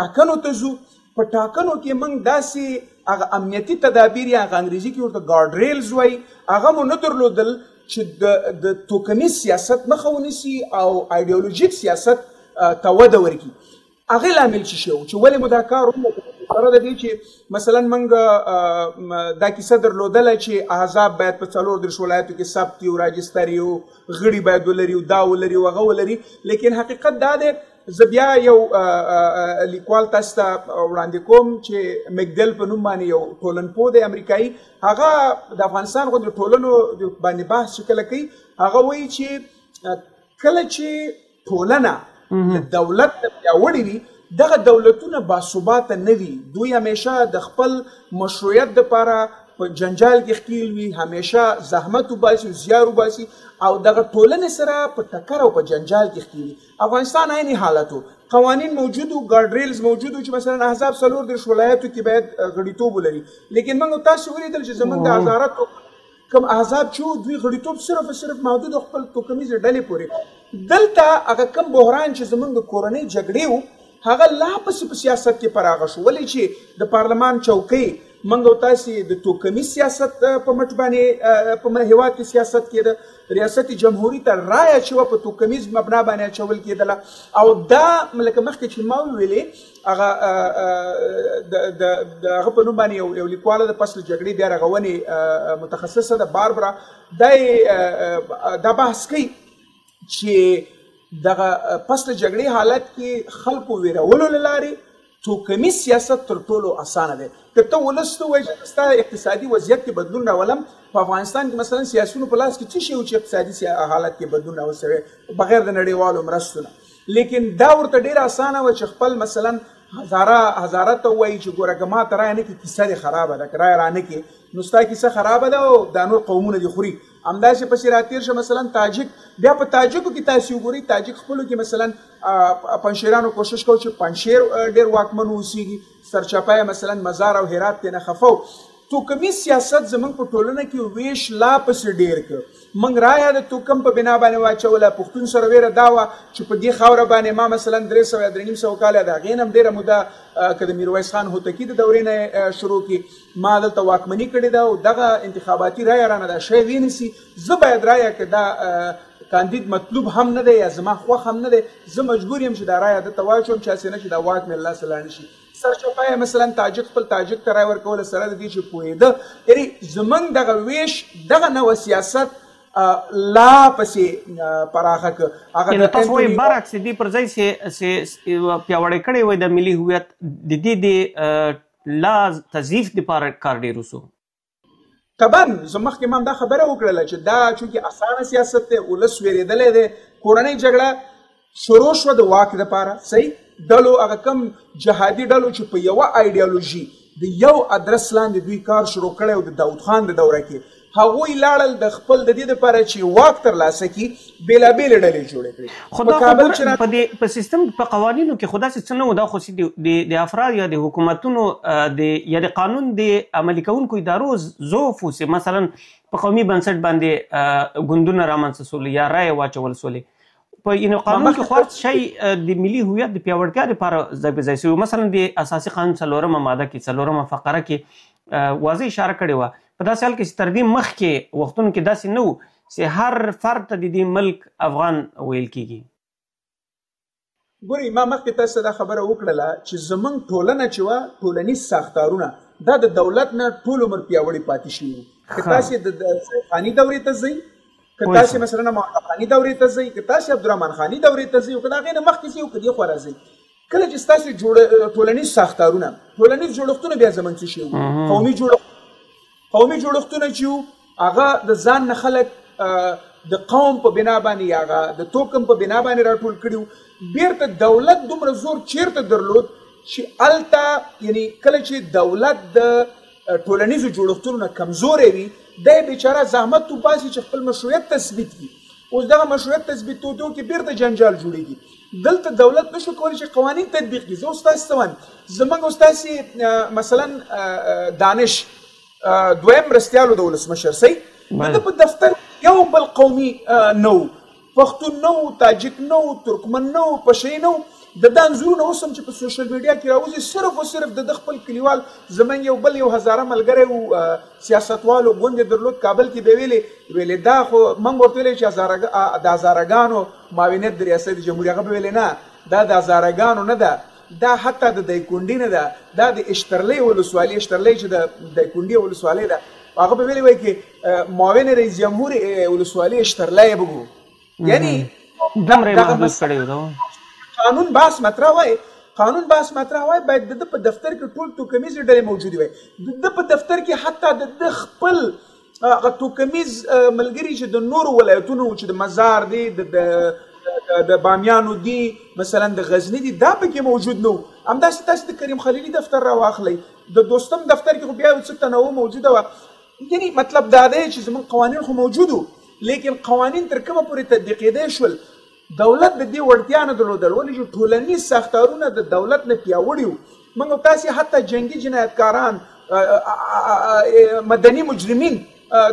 ټاکنو ته ځو، په ټاکنو کې موږ داسې هغه امنیتي تدابیر یا هغه انګریزي کې ورته guardrails وایي هغه مو نه درلودل چې د توکمیز سیاست مخه ونیسي او ایډیولوژیک سیاست ته وده ورکړي. هغې لامل چې شی و چې ولې مو دا کار ونه کړ، سره د دې چې مثلا موږ دا کیسه درلودله چې احزاب باید په 34 ولایتو کې ثبت او راجستر او غړي باید ولري او دا ولري او هغه ولري، لیکن حقیقت دا دی. زه بیا یو لیکوال تاسو ته وړاندې کوم چې مګدل په نوم باندې یو ټولنپوه دی امریکایي، هغه د افغانستان غوندې ټولنو باندې بحث چې کله کوي هغه وایي چې کله چې ټولنه د دولت نه پیاوړې وي دغه دولتونه باثباته نه وي، دوی همیشه د خپل مشروعیت دپاره په جنجال کې ښکیل وي، همیشه زحمت وباسي زیار وباسي او دغه ټولنې سره په ټکر او په جنجال کې ښکیل وي. افغانستان عیني حالت و، قوانین موجود وو، guardrails موجود وو چې مثلا احزاب 34 ولایتو کې باید غړیتوب ولري، لیکن موږ تاسو ولیدل چې زموږ د هزاره کوم احزاب چې وو دوی غړیتوب صرف او صرف محدود خپل توکمیزې ډلې پورې. دلته هغه کوم بحران چې زموږ د کورنۍ جګړې و هغه لا پسې په سیاست کې پراخه شو، ولې چې د پارلمان چوکۍ موږ او تاسې د توکمي سیاست په مټ باندې په هېواد کې سیاست کېده، ریاست جمهوري ته رایه چې وه په توکمیز مبنا باندې اچول کېدله. او دا لکه مخکې چې ما وویلې هغه د هغه په نوم باندې یو لیکواله د پس له جګړې بیا رغونې متخصصه ده باربرا، دا بحث کوي چې دغه پس له جګړې حالت کې خلکو ویرولو له لارې توکمي سیاست تر ټولو اسانه دی. که ته ولس ته ووایې چې ستا اقتصادي وضعیت کې بدلون راولم، په افغانستان کې مثلا سیاسیونو په لاس کې څه شی و چې اقتصادي حالت کې بدلون راوستلی بغیر د نړیوالو مرستو نه، لیکن دا ورته ډېره اسانه وه چې خپل مثلا هزاره ته ووایي چې ګوره که ما ته رایه نه کړې کیسه دې خرابه ده، که رایه رانه کړې نو ستا کیسه خرابه ده او دا نور قومونه دې خوري. همداسې پسې راتېر شه مثلا تاجک، بیا په تاجکو کې تاسې وګورئ تاجک خپلو کې مثلا پنجشیرانو کوشش کوو چې پنجشیر ډېر واکمن واوسېږي، سرچپه یې مثلا مزار او هرات ترې نه خفه و. توکمیز سیاست زموږ په ټولنه کې ویش لا پسې ډېر کړ. موږ رایه د توکم په بنا باندې واچوله، پښتون سره ویره دا وه چې په دې خاوره باندې ما مثلا 300 یا 350 کاله د هغې نه هم ډېره موده که د میرویس خان هوتکي د دورې نه شروع کړي ما دلته واکمني کړې ده او دغه انتخاباتي رایه رانه دا شی وینیسي، زه باید رایه که دا کاندید مطلوب هم نه دی یا زما خوښ هم نه دی، زه مجبور یم چې دا رایه ده ته واچوم چې هسې نه چې دا واک مې له لاسه لاړ نه شي. سرچپه یې مثلا تاجک خپل تاجک ته رایه ورکوله سره د دې چې پوهېده. یعنې زموږ دغه ویش دغه نوع سیاست لا پسې پراخه کړ. هغه تاسو وایي برعکس دې پر ځای چې پیاوړی کړی وای د ملي هویت د دې د لا تضعیف دپاره کار ډېر وسو. طبعا زه مخکې ما هم دا خبره وکړله چې دا چونکې اسانه سیاست دی، ولس وېرېدلی دی، کورنۍ جګړه شروع شوه د واک دپاره، صحیح ډلو، هغه کم جهادي ډلو چې په یوه ایډیالوژي د یو ادرس لاندې دوی کار شروع کړی او د داود خان د دوره کې هغوی لاړل د خپل د دې لپاره چې واک ترلاسه کړي بېلابېلې ډلې جوړې کړې. خو دا په دې په سیستم په قوانینو کې خو داسې څه نه و. دا خو د افراد یا د حکومتونو د یا د قانون د عملي کوونکو ادارو ضعف و چې مثلا په قومي بنسټ باندې ګوندونه رامنځته سول یا رایې واچول سولې. په یعنې قانون کې خو هر شی د ملي هویت د پیاوړتیا لپاره ځای په ځای سوی. مثلا د اساسي قانون څلورمه ماده کې څلورمه فقره کې واضح اشاره کړې وه، په داسې حال کې چې تر دې مخکې وختونو کې داسې نه و چې هر فرد ته د دې ملک افغان ویل کېږي. ګورئ، ما مخکې تاسو ته دا خبره وکړله چې زمونږ ټولنه چې وه، ټولنیز ساختارونه دا د دولت نه ټول عمر پیاوړي پاتې شوي وو. که تاسې د خاني دورې ته ځئ، که تاسې مثلا امان خاني دورې ته ځئ، که تاسې عبدالرحمن خاني دورې ته ځئ، او که د هغې نه مخکې ځئ او که دې خوا راځئ، کله چې ستاسې ټولنیز ساختارونه، ټولنیز جوړښتونه بیا زمونږ څه شی وو؟ قومي جوړښتونه چې وو، هغه د ځان نه خلک د قوم په بنا باندې یا هغه د توکم په بنا باندې راټول کړي وو. بیرته دولت دومره زور چیرته درلود چې هلته یعنی کله چې دولت د ټولنیزو جوړښتونو نه کمزوری وي، دی بیچاره زحمت وباسي چې خپل مشروعیت تثبیت کړي. اوس دغه مشروعیت تثبیتېدو کې بیرته جنجال جوړېږي. دلته دولت نشو کولی چې قوانین تطبیق کړي. زه اوس تاسې ته وایم، زموږ اوس تاسې مثلا دانش دویم مرستیال د ولسمشر صحیح، د ده په دفتر یو بل قومي نه و، پښتون نه و، تاجک نه و، ترکمن نه و، پشهيي نه و. د ده انځورونه اوس هم چې په سوشل میډیا کې راوځي، صرف او صرف د ده خپل کلیوال، زموږ یو بل یو هزاره ملګری و، سیاستوال و، ګوند یې درلود کابل کې، به ویلې دا خو موږ ورته ویلې چې د هزارهګانو معاونیت د ریاست جمهوري، هغه به ویلې نه، دا د هزارهګانو نه ده، دا حتی د دایکنډي نه ده، دا د اشترلۍ ولسوالي، اشترلۍ چې د دایکنډي ولسوالۍ ده، هغه به ویلې وایي کې معاون رئیس جمهور ولسوالي اشترلۍ بګو. یعنی دومره یې محدود کړی و. قانون بحث مطرح وای، قانون بحث مطرح وای، باید د ده په دفتر کې ټول توکمیزې ډلې موجودې وای. د ده په دفتر کې حتی د ده خپل هغه توکمیز ملګري چې د نورو ولایتونو، چې د مزار دی، د بامیانو دی، مثلا د غزني دی، دا پکې موجود نه وو. همداسې تاسې د کریم خلیلي دفتر راواخلئ، د دوستم دفتر کې خو بیا یو څه تنوع موجوده وه. یعنی مطلب دا دی چې زموږ قوانین خو موجود وو، لیکن قوانین تر کومه پورې تطبیقېدی شول، دولت د دې وړتیا نه درلودل، ولې چې ټولنیز ساختارونه د دولت نه پیاوړي وو. موږ تاسې حتی جنګي جنایتکاران، مدني مجرمین،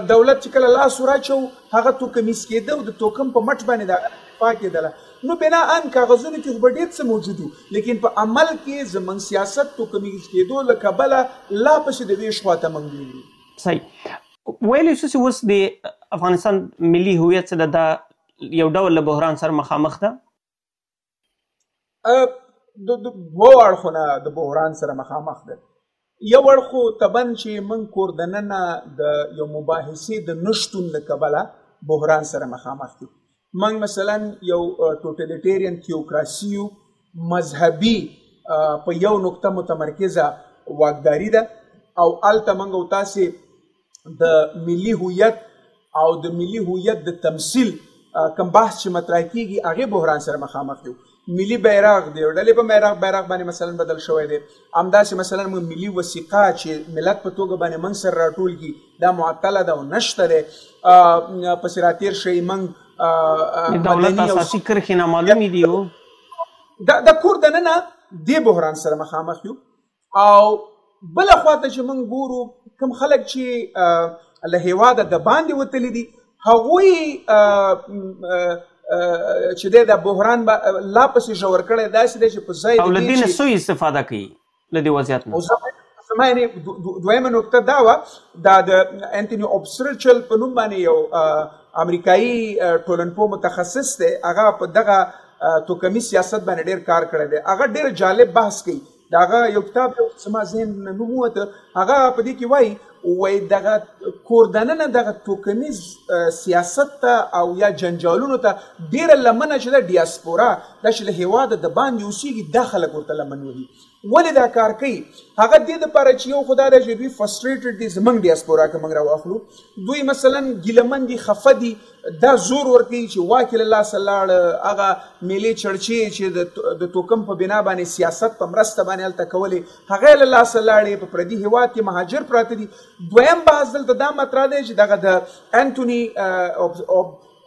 دولت چې کله لاس وراچو هغه توکمیز کېده او د توکم په مټ باندې د هغه دفاع کېدله. نو بناءً کاغذونو کې خو به ډېر څه موجود وو، لیکن په عمل کې زموږ سیاست توکمیز کېدو له کبله لا پسې د وېش خواته موږ وینو. صحیح ویلی شو چې اوس د افغانستان ملي هویت څه ده، دا یو ډول له بحران سره مخامخ ده؟ د دوو اړخونه د بحران سره مخامخ ده. یو اړخ خو طبعاً چې موږ کور دننه د یو مباحثې د نشتون له کبله بحران سره مخامخ یو. موږ مثلا یو ټوټالیټیرین تیوکراسي یو، مذهبي په یو نقطه متمرکزه واکداري ده، او هلته موږ او تاسې د ملي هویت او د ملي هویت د تمثیل کوم بحث چې مطرح کېږي هغې بحران سره مخامخ یو. ملي بیرغ د یو ډلې په بیرغ باندې مثلا بدل شوی دی. همداسې مثلا موږ ملي وثیقه چې ملت په توګه باندې موږ سره راټول کړي دا معطله ده او نشته دی. پسې راتېر شئ موږ د دولت اساسي کرښې نامعلومې دي. د کور دننه دې بحران سره مخامخ یو. او بله خواته چې موږ ګورو کوم خلک چې له هېواده د باندې وتلي دي، هغوی چې دی دا بحران به لا پسې ژور کړی، داسې دی چې په ځای او له دې نه سوء استفاده کوي له دې وضعیت نه. زما یعنې دویمه نکته دا وه، دا د انتوني اوبسرچل په نوم باندې یو امریکایي ټولنپوه متخصص دی، هغه په دغه توکمي سیاست باندې ډېر کار کړی دی. هغه ډېر جالب بحث کوي. د هغه یو کتاب دی زما ذهن نه نوم ووته، هغه په دې کې وایي دغه کور دننه دغه توکمیز سیاست ته او یا جنجالونو ته ډېره لمنه چې ده ډیاسپورا، دا چې له هېواده د باندې اوسېږي دا خلک ورته لمن وهي. ولې دا کار کوي؟ هغه دې دپاره چې یو خو دا دی چې دوی frustrated دي. زموږ ډیاسپورا که موږ راواخلو، دوی مثلا ګیلهمن دي، خفه دي، دا زور ورکوي چې واک یې له لاسه لاړ، هغه میلې چړچې چې د توکم په بنا باندې سیاست په مرسته باندې هلته کولې، هغه یې له لاسه لاړې، په پردي هیواد کې مهاجر پراته دي. دویم بحث دلته دا مطرح دی چې دغه د انتوني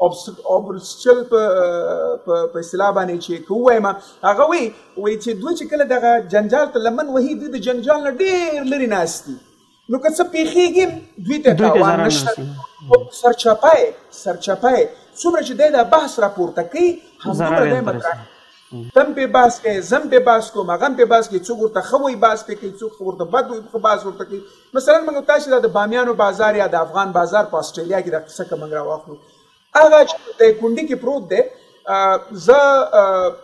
اوبرسچل په اصطلاح باندې چې که ووایم، هغه وایي چې دوی چې کله دغه جنجال ته لمن وهي، دوی د جنجال نه ډېر لرې ناست دي، نو که څه پېښېږي دوی ته تاوان نشته. سرچپه یې څومره چې دی دا بحث راپورته کوي، همدومره دی مطرح. تم پې بحث کوي، زم پې بحث کوم، هغه هم پې بحث کوي، څوک ورته ښه وایي بحث پې کوي، څوک ورته بد وایي بحث ورته کوي. مثلا موږ تاسې دا د بامیانو بازار یا د افغان بازار په اسټرالیا کې دا قصه که موږ راواخلو، هغه چې د کونډي کې پروت دی، زه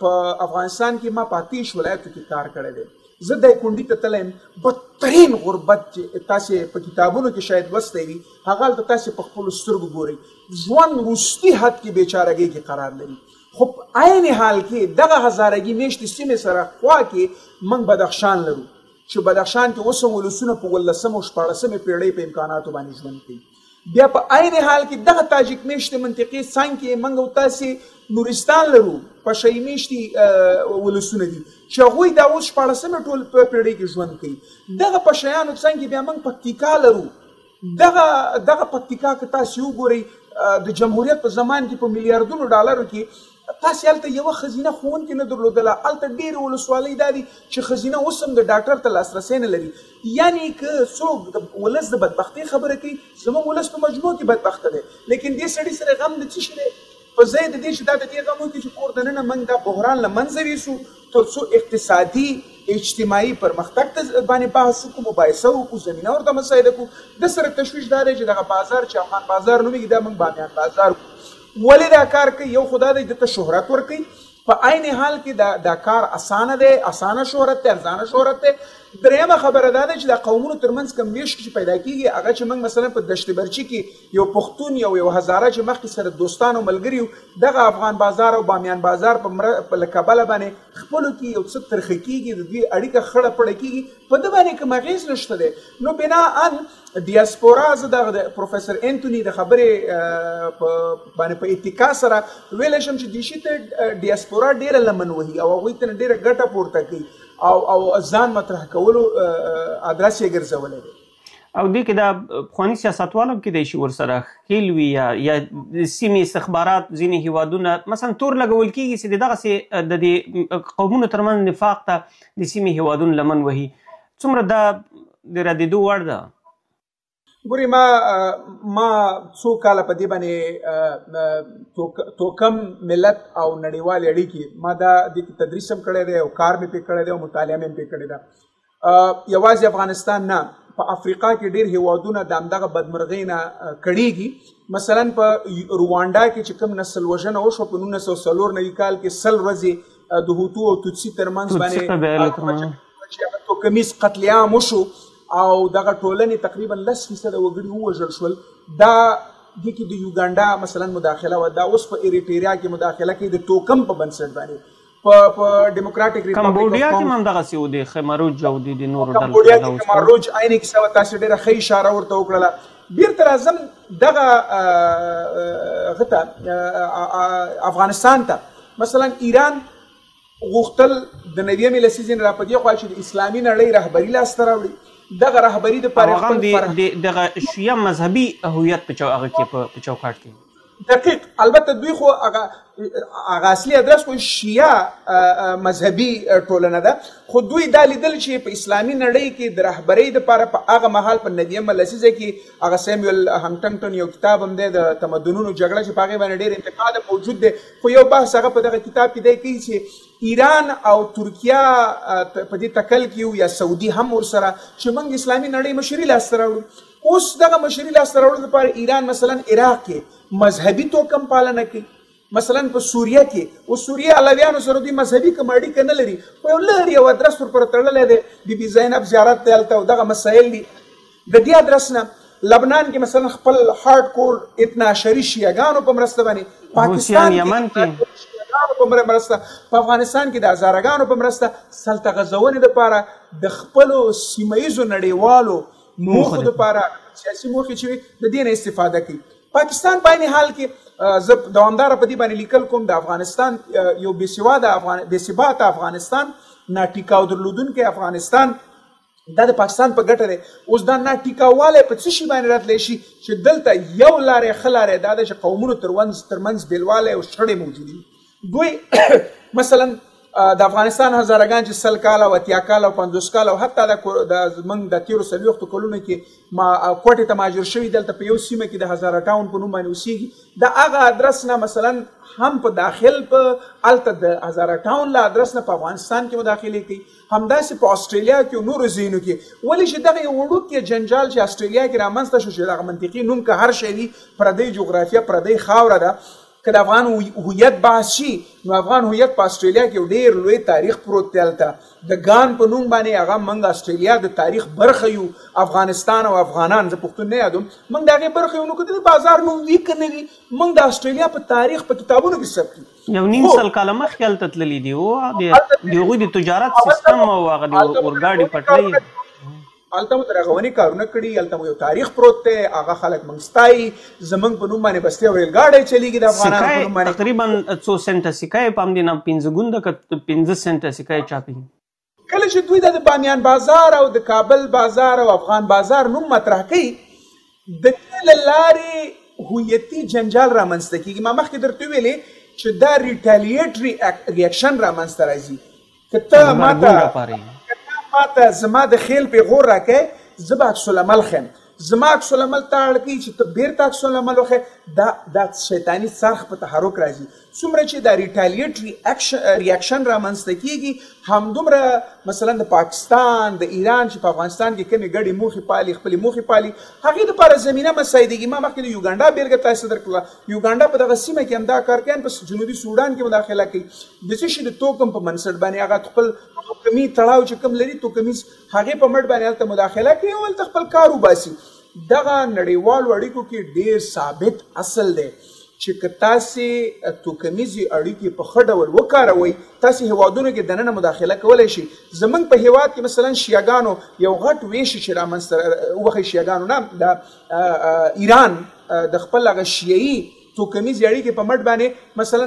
په افغانستان کې ما په 28 ولایتو کې کار کړی دی، زه د کونډي ته تللی یم. بدترین غربت چې تاسې په کتابونو کې شاید لوستی وي، هغه هلته تاسې په خپلو سترګو ګورئ. ژوند وروستي حد کې بیچارګۍ کې قرار لري. خو په عین حال کې دغه هزارګي میشتې سیمې سره خوا کې موږ بدخشان لرو، چې بدخشان کې اوس هم ولسونه په 18 او 16 پیړۍ په امکاناتو باندې ژوند کوي. بیا په عین حال کې دغه تاجک میشتې منطقې څنګ کې موږ او تاسې نورستان لرو، پشه میشتي ولسونه دي چې هغوی دا اوس 16 ټول په پیړۍ کې ژوند کوي. دغه پشیانو څنګ کې بیا موږ پکتیکا لرو. دغه پکتیکا که تاسې وګورئ، د جمهوریت په زمان کې په میلیاردونو ډالرو کې تاسې هلته یوه ښځینه ښوونکې نه درلودله. هلته ډېرې ولسوالۍ دا دي چې ښځینه اوس هم د ډاکټر ته لاسرسی نه لري. یعنې که څوک د ولس د بدبختۍ خبره کوي، زموږ ولس په مجموع کې بدبخته دی، لیکن دې سړي سره غم د څه شي دی؟ په ځای د دې چې دا د دې غم وکړي چې کور دننه موږ دا بحران له منځه یوسو، تر څو اقتصادي اجتماعي پرمختګ ته باندې بحث وکړو، مباحثه وکړو، زمینه ورته مساعده کړو. د سره تشویش دا دی چې دغه بازار چې افغان بازار نومېږي، دا موږ بامیان بازار کړو. ولې دا کار کوي؟ یو خو دا دی ده ته شهرت ورکوي، په عین حال کې دا کار اسانه دی، اسانه شهرت دی، ارزانه شهرت دی. درېیمه خبره دا ده چې د قومونو ترمنځ کوم وېش چې پیدا کېږي، هغه چې موږ مثلا په دشت برچي کې یو پښتون یو هزاره چې مخکې سره دوستان او ملګري وو، دغه افغان بازار او بامیان بازار په له کبله باندې خپلو کې یو څه ترخه کېږي، د دوی اړیکه خړه پړه کېږي، په ده باندې کوم اغېز نشته دی. نو بناً ډیاسپورا، زه دغه د پروفیسور انتوني د خبرې باندې په اتکا سره ویلی شم چې دې شي ته ډیاسپورا ډېره لمن وهي او هغوی ته ډېره ګټه پورته کوي او ځان مطرح کولو ادرس یې ګرځولی دی. او دې کې دا پخواني سیاستوال هم کېدای شي ورسره ښکېل وي، یا سیمې استخبارات، ځینې هیوادونه مثلا تور لګول کېږي چې د دغسې د دې قومونو ترمنځ نفاق ته د سیمې هیوادونه لمن وهي. څومره دا د ردېدو وړ ده؟ ګوري، ما څو کاله په دې باندې توکم، ملت او نړیوالې اړیکې، ما دا دې کې تدریس هم کړی دی او کار مې پرې کړی دی او مطالعه مې هم پرې کړې ده. یوازې افغانستان نه، په افریقا کې ډېر هیوادونه د همدغه بدمرغۍ نه کړېږي. مثلا په روانډا کې چې کوم نسل وژنه وشوه په 1994 کال کې، 100 ورځې د هوتو او توتسي ترمنځ باندې توکمیز قتل عام وشو او دغه ټولنې تقریبا 10% وګړي ووژل شول. دا دې کې د یوګانډا مثلا مداخله وه، دا اوس په اریټریا کې مداخله کوي د توکم په بنسټ باندې. په ډیموکراټیک ریپبلیک کمبودیا کې هم همدغسې و، د خمروج او د نورو ډلو کمبودیا کې خمروج عیني کیسه وه. تاسې ډېره ښه اشاره ورته وکړله. بیرته راځم دغه هغه ته، افغانستان ته. مثلا ایران غوښتل د 90مې لسیزې نه راپدې خوا چې د اسلامي نړۍ رهبري لاسته راوړي. دغه رهبري د پاره خپل دغه شیعه مذهبي هویت په په چوکاټ کې دقیق. البته دوی خو هغه اصلي ادرس خو شیعه مذهبي ټولنه ده، خو دوی دا لیدل چې په اسلامي نړۍ کې د رهبرۍ دپاره په هغه مهال په 90مه لسیزه کې هغه سیمویل هانټنګټن یو کتاب هم دی د تمدنونو جګړه، چې په هغې باندې ډېر انتقاد موجود دی، خو یو بحث هغه په دغه کتاب کې دی کوي چې ایران او ترکیه په دې تکل کې یا سعودي هم ورسره چې موږ اسلامي نړۍ مشري لاسته راوړو. اوس دغه مشري لاسته راوړلو لپاره ایران مثلا عراق کې مذهبي توکم پالنه کوي، مثلا په سوریه کې اوس سوریه علویانو سره دوی مذهبي کوم اړیکه نه لري، خو یو لرې یو ادرس ورپورې تړلی دی، بي بي زینب زیارت دی هلته او دغه مسایل دي. د دې ادرس نه لبنان کې مثلا خپل هارډ کور اثنا عشري شیعهګانو په مرسته باندې، پاکستان یمن کې په مرسته، په افغانستان کې د هزارګانو په مرسته سلطه غځونې دپاره د خپلو سیمه ییزو نړیوالو موخو دپاره سیاسي موخې چې وي د دې نه استفاده کوي. پاکستان په عین حال کې زه دوامداره په دې باندې لیکل کوم، د افغانستان یو بې ثباته افغانستان، ناټیکاو درلودونکی افغانستان، دا د پاکستان په ګټه دی. اوس دا ناټیکاوالی په څه شي باندې راتلی شي چې دلته یو لارې ښه لارې دا ده چې قومونو ترمنځ بېلوالی او شخړې موجودې وي. دوی مثلا د افغانستان هزارګان چې 100 کاله او 80 کاله او 50 کاله او حتی د زمونږ د تېرو 40 کلونو کې ما کوټې ته مهاجر شوي، دلته په یو سیمه کې د هزاره ټاون په نوم باندې اوسېږي، د هغه ادرس نه مثلا هم په داخل په هلته د هزاره ټاون له ادرس نه په افغانستان کې مداخلې کوي، همداسې په اسټرالیا کې او نورو ځایونو کې. ولې چې دغه یو وړوکی جنجال چې اسټرالیا کې رامنځته شو، چې دغه منطقي نوم که هر شی وي، پردۍ جغرافیه، پردۍ خاوره ده، که د افغان هویت بحث شي نو افغان هویت په اسټرالیا کې یو ډېر لوی تاریخ پروت دی. هلته د ګان په نوم باندې هغه موږ اسټرالیا د تاریخ برخه یو، افغانستان او افغانان، زه پښتون نه یادوم، موږ د هغې برخه یو. نو که د بازار نوم وي که نه وي، موږ د اسټرالیا په تاریخ په کتابونو کې ثبت یو. 1.5 کاله مخکې هلته تللي دي، د هغوی د تجارت سیستم او هغه د اورګاډي پټلۍ، هلته مو د رغونې کارونه کړي، هلته مو یو تاریخ پروت دی، هغه خلک موږ ستایي، زموږ په نوم باندې بستې او ریلګاډی چلېږي د افغانانو په نوم باندې. تقریبا څو سنټه سکه یې په همدې نام 5 ګونده که 5 سنټه سکه یې چاپي. کله چې دوی د بامیان بازار او د کابل بازار او افغان بازار نوم مطرح کوي، د دې له لارې هویتي جنجال رامنځته کېږي. ما مخکې درته وویلې چې دا retaliatory reaction رامنځته راځي. که ته ماته زما د خیل پیغور راکې، زه به عکس العمل ښیم، زما عکس العمل ته اړ کوي چې ته بیرته عکس العمل وښیې، دا شیطاني څرخ په تحرک راځي. څومره چې دا retaliatory reaction رامنځته کېږي، همدومره مثلا د پاکستان، د ایران چې په افغانستان کې کومې ګډې موخې پالي، خپلې موخې پالي، هغې دپاره زمینه مساعدېږي. ما مخکې د یوګانډا بېلګه تاسو ته درکړله، یوګانډا په دغه سیمه کې همدا کار کوي، په جنوبي سوډان کې مداخله کوي، د څه شي د توکم په بنسټ باندې هغه خپل توکمي تړاو چې کوم لري، توکمیز هغې په مټ باندې هلته مداخله کوي او هلته خپل کار وباسي. دغه نړیوالو اړیکو کې ډېر ثابت اصل دی چې که تاسې توکمیزې اړیکې په ښه ډول وکاروئ، تاسې هیوادونو کې دننه مداخله کولی شئ. زموږ په هیواد کې مثلا شیعهګانو یو غټ ویش چې رامنځته وبخښئ، شیعهګانو نه، د ایران د خپل هغه شیعي توکمیزې اړیکې په مټ باندې مثلا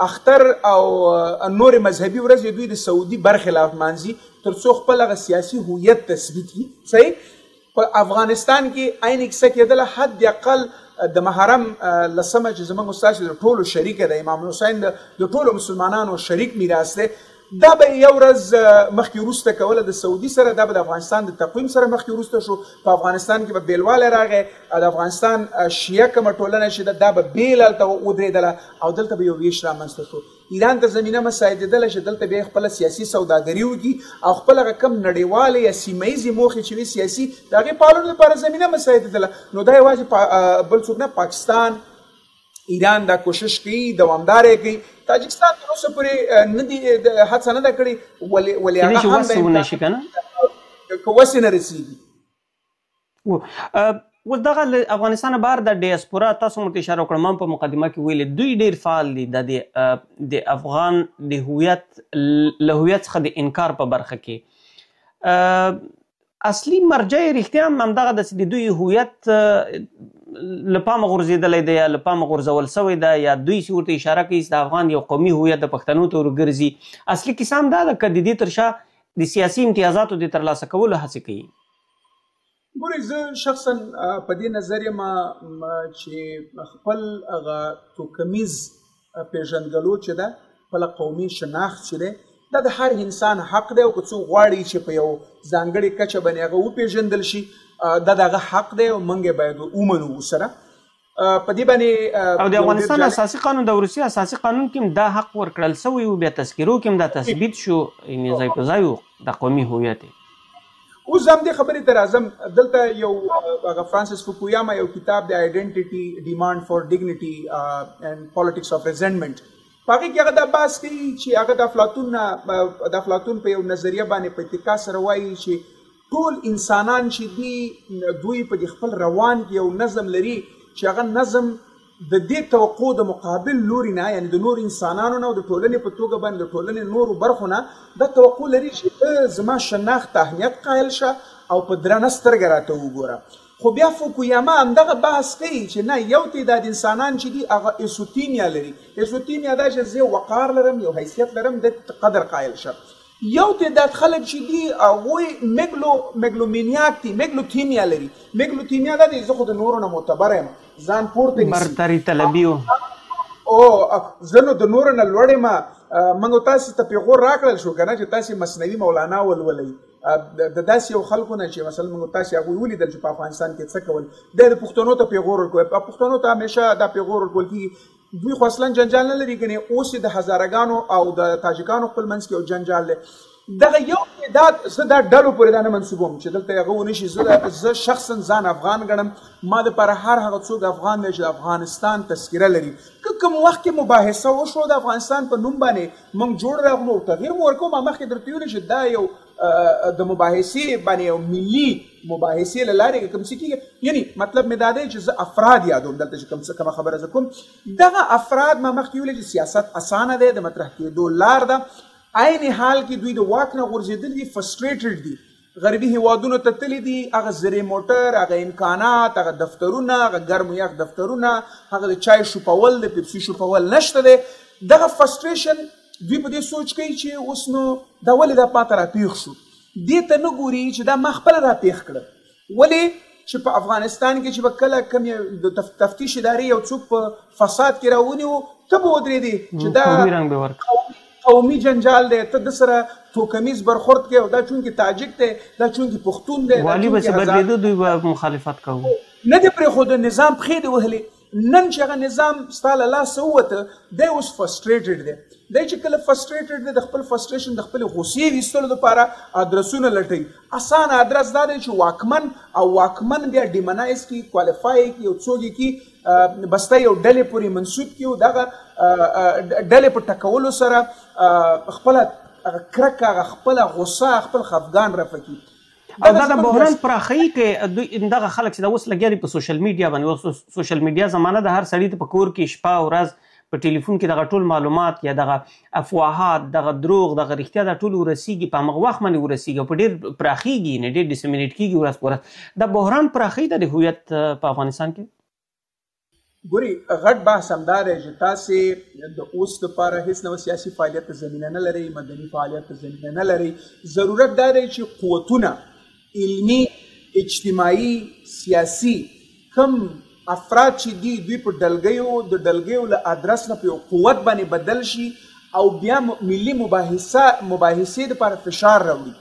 اختر او نورې مذهبي ورځې دوی د سعودي برخلاف لمانځي تر څو خپل هغه سیاسي هویت تثبیت کړي. صحیح؟ په افغانستان کې عین کیسه کېدله، حد اقل د محرم لسمه چې زموږ ستاسو د ټولو شریکه ده، امام حسین د ټولو مسلمانانو شریک میراث دی، دا به یو ورځ مخکې وروسته کوله د سعودي سره، دا به د افغانستان د تقویم سره مخکې وروسته شو، په افغانستان کې به بېلوالی راغی، د افغانستان شیعه کومه ټولنه چې ده دا به بېل هلته ودرېدله او دلته به یو ویش رامنځته شو. ایران ته زمینه مساعدېدله چې دلته بیا خپله سیاسي سوداګري وکړي او خپل هغه کوم نړیوالې یا سیمه ییزې موخې چې وي سیاسي، د هغې پاللو لپاره زمینه مساعدېدله. نو دا یوازې بل څوک نه، پاکستان، ایران دا کوشش کوي، دوامدار یې کوي. تاجکستان تر اوسه پورې نه دي هڅه نه ده کړې، ولې هغه هم وسې ونه شي که نه، که وسې نه رسېږي. اوس دغه له افغانستانه بهر د ډیاسپورا تاسو مو ته اشاره وکړه، ما په مقدمه کې ویلې دوی ډېر فعال دي د افغان د هویت له هویت څخه د انکار په برخه کې. اصلي مرجع یې رښتیا هم همدغه ده چې د دوی هویت له پامه غورځېدلی دی یا له پامه غورځول سوی دی، یا دوی چې ورته اشاره کوي چې د افغان یو قومي هویت د پښتنو ته ورګرځي. اصلي کیسه هم دا ده که د دې تر شا د سیاسي امتیازاتو د ترلاسه کولو هڅې کوي. ګورئ، زه شخصا په دې نظر یم چې خپل هغه توکمیز پېژندګلو چې ده، خپله قومي شناخت چې دی، دا د هر انسان حق دی، او که څوک غواړي چې په یو ځانګړې کچه باندې هغه وپېژندل شي، دا د هغه حق دی او موږ یې باید ومنو ورسره. په دې باندې او د افغانستان اساسي قانون، د وروستي اساسي قانون کې هم دا حق ورکړل سوی و، بیا تذکرو کې هم دا تثبیت شو، یعنې ځای په ځای و د قومي هویت. اوس زه همدې خبرې ته راځم. دلته یو هغه فرانسیس فوکویاما یو کتاب دی، Identity Demand for Dignity and Politics of Resentment، په هغې کې هغه دا بحث کوي چې هغه د افلاطون په یو نظریه باندې په اتکا سره وایي چې ټول انسانان چې دي دوی په دې خپل روان کې یو نظم لري چې هغه نظم د دې توقع د مقابل لوري نه، یعنی د نور انسانانو نه او د ټولنې په توګه باندې د ټولنې نورو برخو نه دا توقع لري چې ته زما شناخت ته اهمیت قایل شه او په درنه سترګه راته وګوره. خو بیا فوکویاما همدغه بحث کوي چې نه، یو تعداد انسانان چې دي هغه ایسوتیمیا لري. ایسوتیمیا دا چې زه وقار لرم، یو حیثیت لرم، د قدر قایل شه. یو تعداد خلک چې دي هغوی میګلومینیاک دي، میګلوتیمیا لري. میګلوتیمیا دا دی زه خو د نورو نه معتبر یم، ځان پورته نیسي، برتري طلبي او زه نو د نورو نه لوړ یم. موږ تاسې ته پیغور راکړل شو که نه چې تاسې مثنوي مولانا ولولئ، د داسې یو خلکو نه چې مثلا موږ تاسې هغوی ولیدل چې په افغانستان کې څه کول، دی د پښتنو ته پیغور ورکوي. پښتنو ته همیشه دا پیغور ورکول کېږي. دوی خو اصلا جنجال نه لري، ګنې اوس یې د هزارګانو او د تاجکانو خپل منځ کې یو جنجال دی. دغه یو تعداد، زه دا ډلو پورې دا نه منسوبوم چې دلته هغه ونه شي، زه شخصا ځان افغان ګڼم. ما دپاره هر هغه څوک افغان دی چې د افغانستان تذکره لري. که کوم وخت کې مباحثه وشوه د افغانستان په نوم باندې موږ جوړ راغلو او تغییر مو ورکوو، ما مخکې درته ویلي چې دا یو د مباحثې باندې یو ملي مباحثې له لارې کوم څه کېږي. یعنی مطلب مې دا دی چې زه افراد یادوم دلته چې کوم څه کومه خبره زه کوم، دغه افراد ما مخکې ویلي چې سیاست اسانه دی، د مطرح کېدو لار ده. عین حال کې دوی د واک نه غورځېدل دي، فرسټریټډ دي، غربي هیوادونو ته تللي دي، هغه زرې موټر، هغه امکانات، هغه دفترونه، هغه ګرم یخ دفترونه، هغه د چای شوپول، د پیپسي شوپول نشته دی. دغه فرسټریشن دوی په دې سوچ کوي چې اوس نو دا ولې دا پاته راپېښ شو، دې ته نه ګوري چې دا ما خپله راپېښ کړه. ولې چې په افغانستان کې چې به کله کوم د تفتیش ادارې یو څوک په فساد کې راونیو، ته به ودرېدې چې دا قومي جنجال دی، ته د سره توکمیز برخورد کوې، او دا چونکې تاجک دی، دا چونکې پښتون دی، والي به چې بدلېده دوی به مخالفت کوو، نه دې پرېښوده، نظام پښې دې وهلې. نن چې هغه نظام ستا له لاسه ووته، دی اوس فرسټریټډ دی. دی چې کله فرسټریټډ دی، د خپل فرسټریشن، د خپلې غوسې ویستلو دپاره ادرسونه لټوي. اسانه ادرس دا دی چې واکمن او واکمن بیا ډیمنایز کړي، کوالیفای کړي، یو څوک یې کړي، بسته یو ډلې پورې منسوب کړي، او دغه ډلې په ټکولو سره خپله هغه کرکه، هغه خپله غوسه، خپل خفګان رفع کړي. او دا د بحران پراخوي که دوی دغه خلک چې دا اوس لګیا دي په سوشل میډیا باندې، اوس سوشل میډیا زمانه ده، هر سړي ته په کور کې شپه ورځ په ټلیفون کې دغه ټول معلومات یا دغه افواهات، دغه دروغ، دغه رښتیا، دا ټول ورسیږي، په همغه وخت باندې ورسیږي او په ډېر پراخیږي، نه ډېر ډیسیمینیټ کیږي ورځ په ورځ. دا بحران پراخوي د هویت په افغانستان کې. ګوري، غټ بحث همدا دی چې تاسې د اوس دپاره هېڅ نوع سیاسي فعالیت ته زمینه نه لرئ، مدني فعالیت ته زمینه نه لرئ. ضرورت دا دی چې قوتونه علمي، اجتماعي، سیاسي کم افراد چې دي دوی په ډلګیو، د ډلګیو له ادرس نه په یو قوت باندې بدل شي او بیا ملي مباحثې دپاره فشار راوړي.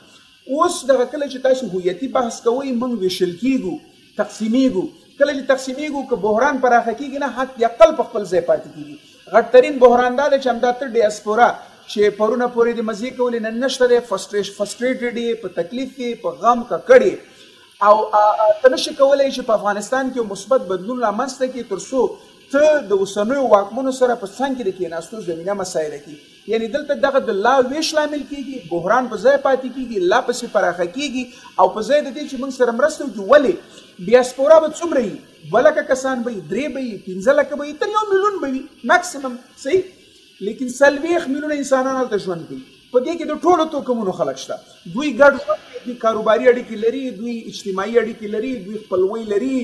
اوس دغه کله چې تاسې هویتي بحث کوئ، موږ ویشل کیږو، تقسیمیږو. کله چې تقسیمیږو، که بحران پراخه کیږي نه، حد اقل په خپل ځای پاتې کیږي. غټترین بحران دا دی چې همدا ته ډیاسپورا چې پرونه پورې د مزې کولې، نن نشته دی، فرسټریټډ یې، په تکلیف یې، په غم ککړ یې، او ته نشې کولی چې په افغانستان کې یو مثبت بدلون رامنځته کړې تر څو ته د اوسنیو واکمنو سره په څنګ کې د کېناستو زمینه مسایله کړي. یعنی دلته دغه د لا ویش لامل کیږي، بحران په ځای پاتې کیږي، لا پسې پراخه کیږي، او په ځای د دې چې موږ سره مرسته وکړي. ولې ډیاسپورا به څومره وي؟ 2 لکه کسان به وي، 3 به وي، 5 لکه به وي، تر 1 میلیون به وي ماکسیمم، صحیح؟ لیکن 40 میلیونه انسانان هلته ژوند کوي. په دې کې د ټولو توکمونو خلک شته، دوی ګډ ژوند کوي، دوی کاروباري اړیکې لري، دوی اجتماعي اړیکې لري، دوی خپلوۍ لري،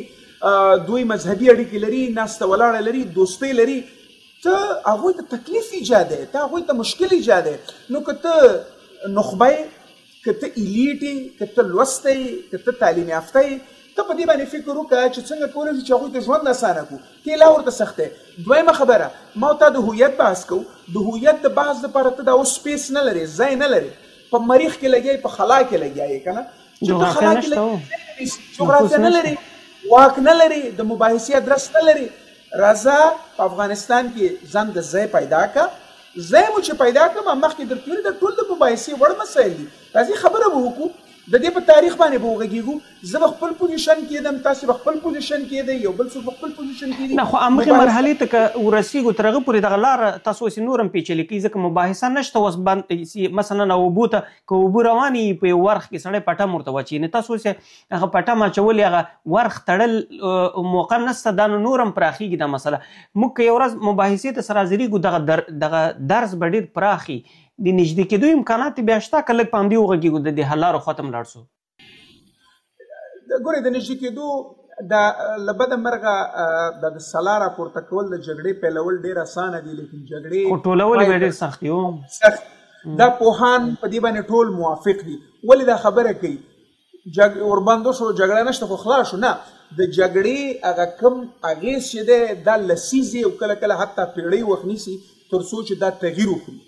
دوی مذهبي اړیکې لري، ناسته ولاړه لري، دوستۍ لري. ته هغوی ته تکلیف ایجادوې، ته هغوی ته مشکل ایجادوې. نو که ته نخبه یې، که ته ایلیټ یې، که ته لوستی یې، که ته تعلیم یافته یې، ته په دې باندې فکر وکړه چې څنګه کولی شو چې هغوی ته ژوند اسانه کړو، ته یې لا ورته سخت دی. دویمه خبره، ما او تا د هویت بحث کوو. د هویت د بحث دپاره ته دا اوس سپیس نه لرې، ځای نه لرې، په مریخ کې لګیا یې، په خلا کې لګیا یې، که نه؟ چې ته خلا کې لګیا یې، جغرافیه نه لرې، واک نه لرې، د مباحثې ادرس نه لرې. راځه په افغانستان کې ځان د ځای پیدا کړه. ځای مو چې پیدا کړه، ما مخکې درته ویل دا ټول د مباحثې وړ مسایل دي، راځي خبره به وکړو. د دې په تاریخ باندې به وغږېږو. زه به خپل position کېدم، تاسې به خپل position کېدئ، یو بل څوک به خپل position کېدي. نه، خو همغې مرحلې ته که ورسېږو، تر هغه پورې دغه لاره تاسو اوس نور هم پېچلې کوي، ځکه مباحثه نشته اوس. مثلا اوبو ته که اوبه روانې وي په یو ورخ کې، سړی پټم ورته واچوي، نو تاسو اوس هغه پټم اچولې، هغه ورخ تړل موقع نشته، دا نو نور هم پراخېږي دا مسله. موږ که یو ورځ مباحثې ته سره حاضرېږو، دغه درس به ډېر پراخ وي، د نږدې کېدو امکانات بیا شته که لږ په همدې وغږېږو، د دې حل لارو خواته هم لاړ شو. ګورئ، د نږدې کېدو د له بده مرغه د سلا راپورته کول، د جګړې پیلول ډېر اسانه دي، لیکن جګړې خو ټولول یې ډېر سخت دي. سخت. دا پوهان په دې باندې ټول موافق دي. ولې دا خبره کوي؟ اوربند وشو، جګړه نشته، خو خلاص شو. نه، د جګړې هغه کم اغېز چې دی دا لسیزې او کله کله حتی پېړۍ وخت نیسي تر څو چې دا تغییر وخوري.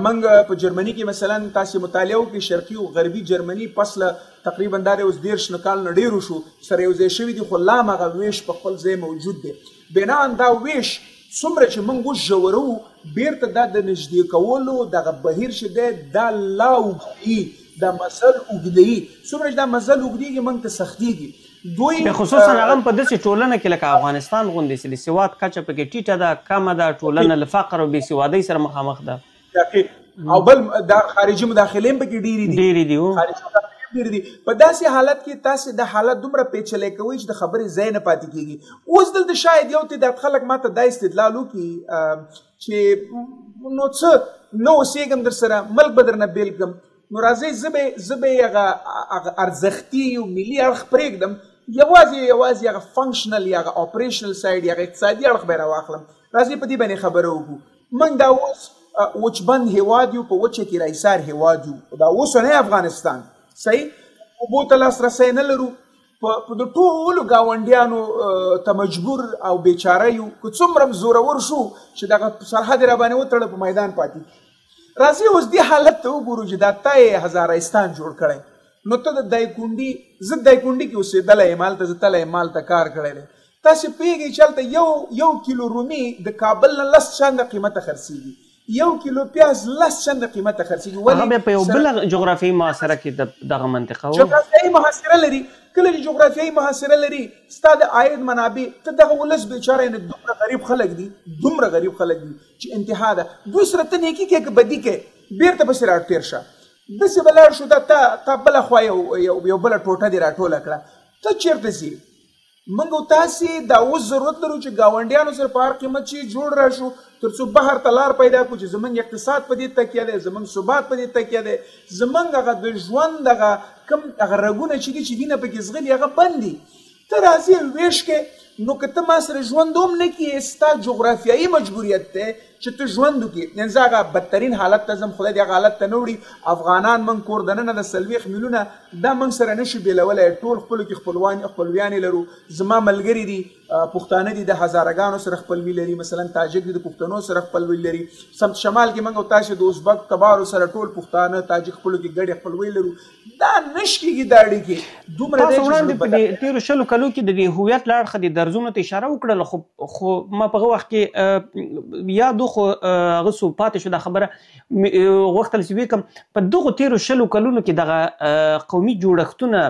موږ په جرمني کې مثلا تاسې مطالعه وکړئ، شرقي او غربي جرمني پس له تقریبا دا دی اوس 30 کال نه ډېر وشو سره یو ځای شوي دي، خو لا هم هغه ویش په خپل ځای موجود دی. بناً دا ویش څومره چې موږ اوس ژوروو، بیرته دا د نږدې کولو دغه بهیر چې دی دا لا اوږدوي، دا مزل اوږدوي. څومره چې دا مزل اوږدېږي موږ ته سختېږي. دوی خصوصا هغه په داسې ټولنه کې لکه افغانستان غوندې چې د سواد کچه پکې ټیټه ده، کمه ده، ټولنه له فقر او بې سوادۍ سره مخامخ ده. دقیق. او بل دا خارجي مداخلې هم پکې ډېرې دي. ډېرې دي. خارجي مداخلې هم ډېرې دي. په داسې حالت کې تاسې د حالت دومره پېچلی کوئ چې د خبرې ځای نه پاتې کېږي. اوس دلته شاید یو تعداد خلک ما ته دا استدلال وکړي چې نو څه نه اوسېږم در سره، ملک به درنه بېل کړم، نو راځئ زه به یې هغه ارزښتي او ملي اړخ پرېږدم، یوازې هغه functional یا هغه operational side یا هغه اقتصادي اړخ به یې راواخلم. راځئ په دې باندې خبره وکړو. موږ دا اوس وچبند هیواد یو، په وچه کې رایسار هیواد یو، دا اوسنی افغانستان صحیح اوبو ته لاسرسی نه لرو، په د ټولو ګاونډیانو ته مجبور او بیچاره یو. که څومره هم زورور شو چې دغه سرحد یې راباندې وتړه، په میدان پاتې کړي. راځئ اوس دې حالت ته وګورو چې دا تا یې هزارستان جوړ کړی، نو ته د دایکنډي، زه دایکنډي کې اوسېدلی یم، هلته زه تللی یم، هلته کار کړی دی. تاسې پوهېږئ چې هلته یو کیلو رومي د کابل نه 10 چنده قیمته خرڅېږي، یو کیلو پیاز 10 چنده قیمته خرڅېږي. ولې؟ هغه بیا په یو بله جغرافیایي محاصره کې دغه منطقه وه. جغرافیایي محاصره لري. کله چې جغرافیایي محاصره لري، ستا د عاید منابع، ته دغه ولس بېچاره یې، دومره غریب خلک دي، دومره غریب خلک دي چې انتها ده. دوی سره ته نیکي کوې که بدي کوې، بېرته پسې راټېر شه. داسې به لاړ شو، دا تا بله خوا یو بله ټوټه دې راټوله کړه، ته چېرته ځې؟ موږ او تاسې دا اوس ضرورت لرو چې ګاونډیانو سره په هر قیمت چې جوړ راشو، تر څو بهر ته لار پیدا کړو چې زموږ اقتصاد په دې تکیه دی، زموږ ثبات په دې تکیه دی، زموږ هغه د ژوند هغه کم هغه رګونه چې دي چې وینه پکې ځغلي هغه بند دي. ته راځې ویش کې، نو که ته ما سره ژوند هم نه کړې، ستا جغرافیایي مجبوریت دی چې ته ژوند وکړې. یعنې زه هغه بدترین حالت ته ځم، خدای دې هغه حالت ته نه وړي. افغانان موږ کور دننه د 40 میلیونه دا موږ سره نه شو بېلولی، ټول خپلو کې خپلویانې لرو. زما ملګري دي، پښتانه دي، د هزارګانو سره خپلوي لري، مثلا تاجک دي د پښتنو سره خپلوي لري. سمت شمال کې موږ او تاسې د ازبک تبارو سره ټول پښتانه تاجک خپلو کې ګډې خپلوي لرو. دا نش کېږي دا اړیکې دومره دی تاسو چې وړاندې زړه په بدل دې تېرو 20 کلو کې د دې هویت له اړخه د درزونو ته اشاره وکړله، خو ما په هغه وخت کې یاد و، خو هغه څه پاتې شو دا خبره غوښتل چې ویې کړم. په دغو تېرو 20 کلونو کې دغه قومي جوړښتونه